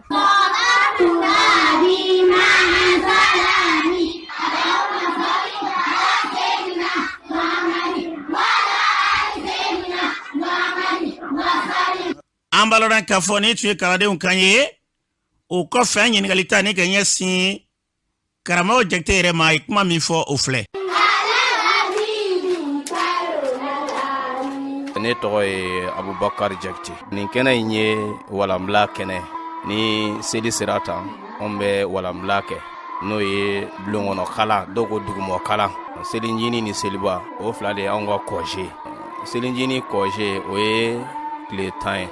An b'a lɔn k'a fɔ nin tun ye kalandenw kan ye. O kɔfɛ, an ɲininkali ta ni ka ɲɛsin karamɔgɔ Jakite yɛrɛ ma, a ye kuma min fɔ, o filɛ. Ne tɔgɔ ye Abubakar Jakite. Nin kɛnɛ in ye walanbila kɛnɛ. Ni seli sera tan, anw bɛ walanbila kɛ, n'o ye bulonkɔnɔ kalan, dɔw ko dugumɔ kalan. Selinjini ni seliba, o fila de ye anw ka congé. Selinjini congé, o ye tile 10 ye.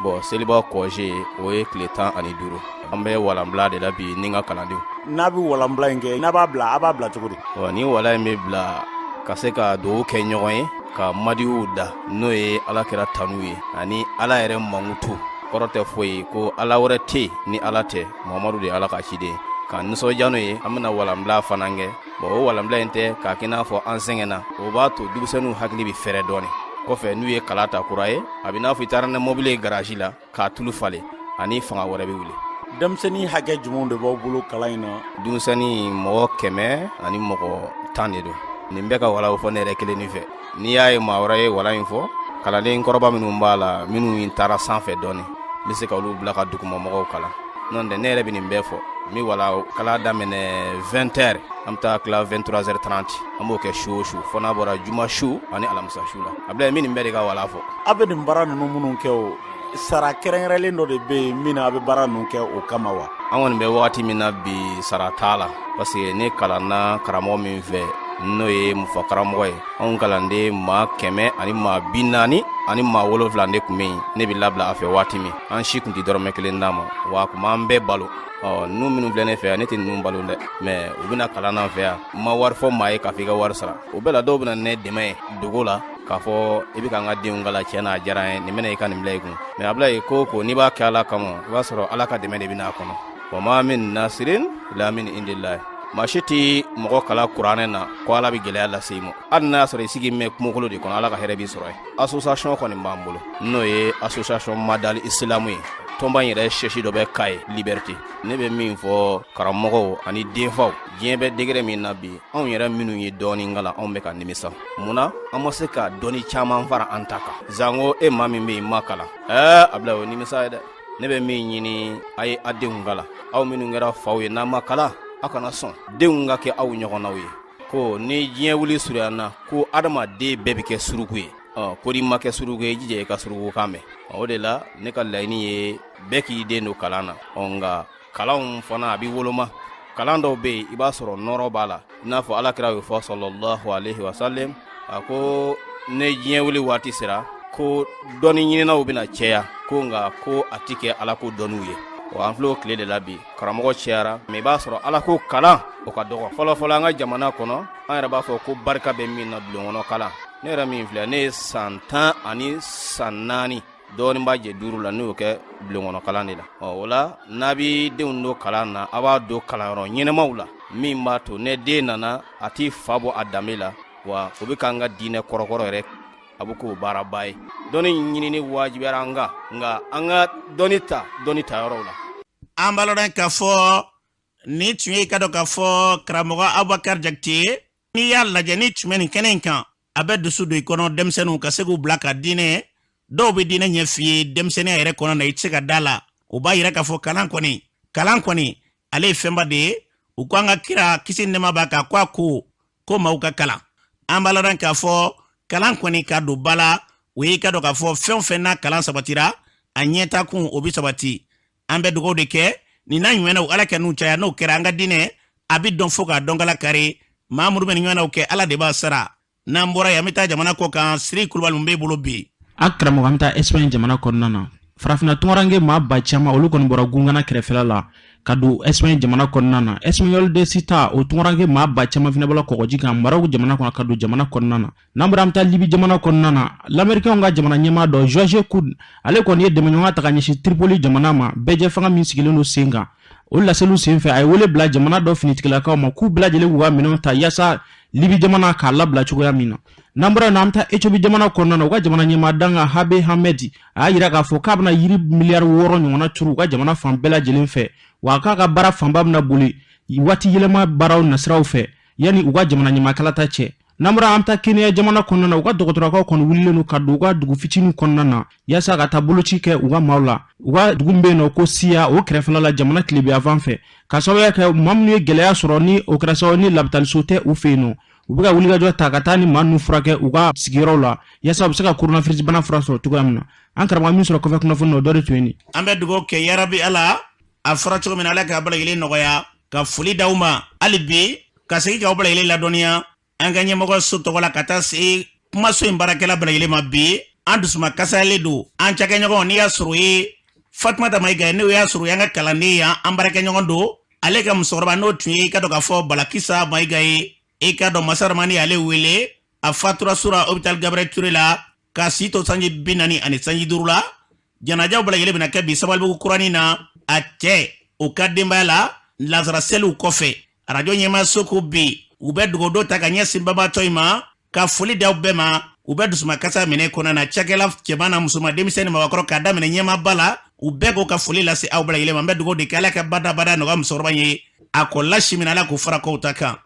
Bon, seliba congé, o ye tile 15. An bɛ walanbila de la bi ni n ka kalandenw. N'a bɛ walanbila in kɛ, n'a b'a bila, a b'a bila cogo di? Ni walan in bɛ bila ka se ka dugawu kɛ ɲɔgɔn ye, ka madiw da, n'o ye Ala kira tanu ye ani Ala yɛrɛ mankutu. Kɔrɔ tɛ foyi ye ko Ala wɛrɛ tɛ yen ni Ala tɛ, Muhamadu de ye Ala ka ciden. Ka nisɔndiya n'o ye, an bɛna walanbila fana kɛ. Bon, o walanbila in tɛ k'a kɛ n'a fɔ an sɛgɛnna, o b'a to denmisɛnninw hakili bɛ fɛrɛ dɔɔnin. Kɔfɛ, n'u ye kala ta kura ye, a bɛ n'a fɔ i taara ni mobili ye garage la k'a tulu falen, ani fanga wɛrɛ bɛ wuli. Denmisɛnnin hakɛ jumɛnw de b'aw bolo kalan in na? Denmisɛnnin mɔgɔ 110 de don. Nin bɛɛ ka walan fɔ ne yɛrɛ kelen nin fɛ. N'i y'a ye maa wɛrɛ ye walan in fɔ, kalanden kɔrɔba minnu b'a la, minnu taara sanfɛ dɔɔnin, n bɛ se ka olu bila ka dugumamɔgɔw kalan. N'o tɛ, ne yɛrɛ bɛ nin bɛɛ fɔ. N bɛ wala kalan daminɛ 20 heures, an bɛ taa tila 23 heures 30. An b'o kɛ su o su, fo n'a bɔra juma su ani alamisa su la. A bila n bɛ nin bɛɛ de ka wala fɔ. Aw bɛ nin baara ninnu minnu kɛ, o sara kɛrɛnkɛrɛnlen dɔ de bɛ yen min na a bɛ baara ninnu kɛ o kama wa? An kɔni bɛ wagati min na bi, sara t'a la, parce que ne kalanna karamɔgɔ min fɛ, n'o ye mufa karamɔgɔ ye, anw kalanden maa 147 de tun bɛ yen. Ne bɛ labila a fɛ waati min, an si tun tɛ dɔrɔmɛ kelen d'a ma, wa a tun b'an bɛɛ balo. Ɔ, ninnu minnu filɛ ne fɛ yan, ne tɛ ninnu balo dɛ, mais u bɛna kalan na fɛ yan. N ma wari fɔ maa ye k'a fɔ i ka wari sara. O bɛɛ la, dɔw bɛna ne dɛmɛ ye dogo la k'a fɔ i bɛ ka n ka denw kalan, tiɲɛ na a diyara n ye, nin bɛna i ka nin bila i kun. Mais a bila ye ko o ko, n'i b'a kɛ Ala kama, i b'a sɔrɔ Ala ka dɛmɛ de bɛ n'a kɔnɔ. Wa ma min nasirin ila min indillahi. Maa si tɛ mɔgɔ kalan kuranɛ na ko Ala bɛ gɛlɛya lase i ma. Hali n'a y'a sɔrɔ i sigi mɛn kungokolo de kɔnɔ, Ala ka hɛrɛ b'i sɔrɔ yen. Association kɔni b'an bolo, n'o ye association Madali Isilamu ye. Tɔnba in yɛrɛ siège dɔ bɛ Kaye Liberté. Ne bɛ min fɔ karamɔgɔw ani denfaw, diɲɛ bɛ degré min na bi, anw yɛrɛ minnu ye dɔɔnin kalan, anw bɛ ka nimisa. Mun na an ma se ka dɔnni caman fara an ta kan? Zanko e maa min bɛ yen ma kalan, ɛɛ, a bila o nimisa ye dɛ. Ne bɛ min ɲini, a ye a denw kalan. Aw minnu kɛra faw ye, n'an ma kalan, aw kana sɔn denw ka kɛ aw ɲɔgɔnnaw ye. Ko ni diɲɛ wuli surunyana, ko adamaden bɛɛ bɛ kɛ suruku ye. Ɔ, ko n'i ma kɛ suruku ye, i jija i ka surukukan mɛn. O de la ne ka laɲini ye bɛɛ k'i den don kalan na. Ɔ, nka kalanw fana a bɛ woloma. Kalan dɔw bɛ yen, i b'a sɔrɔ nɔrɔ b'a la, i n'a fɔ Ala kira y'o fɔ sallallahu alaihi wasallam, a ko ne diɲɛ wuli waati sera, ko dɔnni ɲininaw bɛna caya, ko nka ko a ti kɛ Ala ko dɔnniw ye. Wa an filɛ o tile de la bi. Karamɔgɔ cayara, mais i b'a sɔrɔ Ala ko kalan o ka dɔgɔ. Fɔlɔfɔlɔ, an ka jamana kɔnɔ, an yɛrɛ b'a fɔ ko barika bɛ min na, bulonkɔnɔ kalan. Ne yɛrɛ min filɛ, ne ye san 10 ani san 4 dɔɔnin b'a jɛ duuru la, ne y'o kɛ bulonkɔnɔ kalan de la. Ɔ, o la, n'a b'i denw don kalan na, a b'a don kalanyɔrɔ ɲɛnɛmaw la, min b'a to ne den nana, a t'i fa bɔ a danbe la. Wa o bɛ k'an ka diinɛ kɔrɔkɔrɔ yɛrɛ, a bɛ k'o baaraba ye. Dɔnni ɲinini wajibiyara an kan, nka an ka dɔnni ta dɔnni ta yɔrɔw la. An b'a lɔn k'a fɔ nin tun ye i ka dɔn k'a fɔ karamɔgɔ Abubakar Jakite. N'i y'a lajɛ n'i tun bɛ nin kɛnɛ in kan, a bɛ dusu don i kɔnɔ denmisɛnninw ka se k'u bila ka diinɛ. Dɔw bɛ diinɛ ɲɛf'i ye denmisɛnninya yɛrɛ kɔnɔ na, i tɛ se ka da la. O b'a yira k'a fɔ kalan kɔni ale ye fɛnba de ye. U ko an ka kira kisi ni nɛɛma b'a kan, ko a ko ko maaw ka kalan. An b'a ladɔn k'a fɔ kalan kɔni ka don ba la, o ye i ka dɔn k'a fɔ fɛn o fɛn n'a kalan sabatira, a ɲɛtakun o bɛ sabati. An bɛ dugawu de kɛ nin n'a ɲɔgɔnnaw, Ala ka n'u caya. N'o kɛra, an ka diinɛ a bɛ dɔn fo k'a dɔnkala kari. Maa minnu bɛ nin ɲɔgɔnnaw kɛ, Ala de b'a sara. N'an bɔra yen, an bɛ taa jamana kɔ kan. Siri Kulubali, mun b'e bolo bi? An karamɔgɔ, an bɛ taa Espagne jamana kɔnɔna na. Farafinna tunkaranke maa ba caman, olu kɔni bɔra Gungana kɛrɛfɛla la ka don Espagne jamana kɔnɔna na. Espagnol de Ceuta, o tunkaranke maa ba caman fana bɔra kɔgɔji kan Maroc jamana kɔnɔ ka don jamana kɔnɔna na. N'an bɔra, an bɛ taa Libi jamana kɔnɔna na. Lamɛrikɛnw ka jamana ɲɛmaa dɔ, George Kud, ale kɔni ye dɛmɛɲɔgɔnya ta ka ɲɛsin Tripoli jamana ma, bɛɛjɛ fanga min sigilen don sen kan. O laseliw senfɛ, a ye wele bila jamana dɔ finitigilakaw ma k'u bɛɛ lajɛlen k'u ka minɛnw ta yaasa Libi jamana k'a labila cogoya min na. N'an bɔra yen nɔ, an bɛ taa Ethiopie jamana kɔnɔna na. U ka jamana ɲɛmaa dankan Abiy Ahmed, a y'a yira k'a fɔ k'a bɛna yiri miliyari 6 ɲɔgɔnna turu u ka jamana fan bɛɛ lajɛlen fɛ, wa k'a ka baara fanba bɛna boli waati yɛlɛma baaraw nasiraw fɛ yanni u ka jamana ɲɛmaa kalata cɛ. N'an bɔra, an bɛ taa Kenya jamana kɔnɔna na. U ka dɔgɔtɔrɔkaw kɔni wulilen don ka don u ka dugu fitininw kɔnɔna na yaasa ka taa boloci kɛ u ka maaw la. U ka dugu min bɛ yen nɔ ko Siya, o kɛrɛfɛla la, jamana tilebinyanfan fɛ, ka sababuya kɛ maa minnu ye gɛlɛya sɔrɔ ni o kɛra sababu ni labitaliso tɛ u fɛ yen nɔ, u bɛ ka wulikajɔ ta ka taa ni maa ninnu furakɛ u ka sigiyɔrɔw la yaasa u bɛ se ka coronavirus bana fura sɔrɔ cogoya min na. An karamɔgɔ, min sɔrɔ kɔfɛ kunnafoni na, o dɔ de tun ye nin. An bɛ dugawu kɛ, yarabi Ala, a fɔra cogo min na, Ala k'a bɛɛ lajɛlen nɔgɔya. Ka foli d'aw ma hali bi, ka segin k'aw bɛɛ lajɛlen ladɔnniya an ka ɲɛmɔgɔ so tɔgɔ la ka taa se kumaso in baarakɛla bɛɛ lajɛlen ma. Bi an dusuma kasayalen don. An cakɛɲɔgɔn, n'i y'a sɔrɔ o ye Fatumata Mayiga ye, n'o y'a sɔrɔ o y'an ka kalanden ye, an baarakɛɲɔgɔn don, ale ka musokɔrɔba, n'o tun ye i ka dɔn k'a fɔ Balakisa Mayiga ye, i ka dɔn Masaramani y'ale wele, a fatura sura hôpital Gabriel Touré la ka si to sanji 45 la. Janajaw bɛɛ lajɛlen bɛna kɛ bi Sabalibugu kuranin na, a cɛ o ka denbaya la, lazara seliw kɔfɛ. Arajo ɲɛmaaso ko bi u bɛ dugawu ta ka ɲɛsin banbaatɔ in ma, ka foli d'aw bɛɛ ma. U bɛ dusumakasa minɛ kɔnɔna na, cakɛla cɛman na musoman, denmisɛnnin ni mabakɔrɔ, k'a daminɛ ɲɛmaaba la, u bɛɛ k'o ka foli lase aw bɛɛ lajɛlen ma. N bɛ dugawu de kɛ, Ala ka badabada nɔgɔya musokɔrɔba ye, a kɔ lasi minɛ, Ala k'o fara kow ta kan.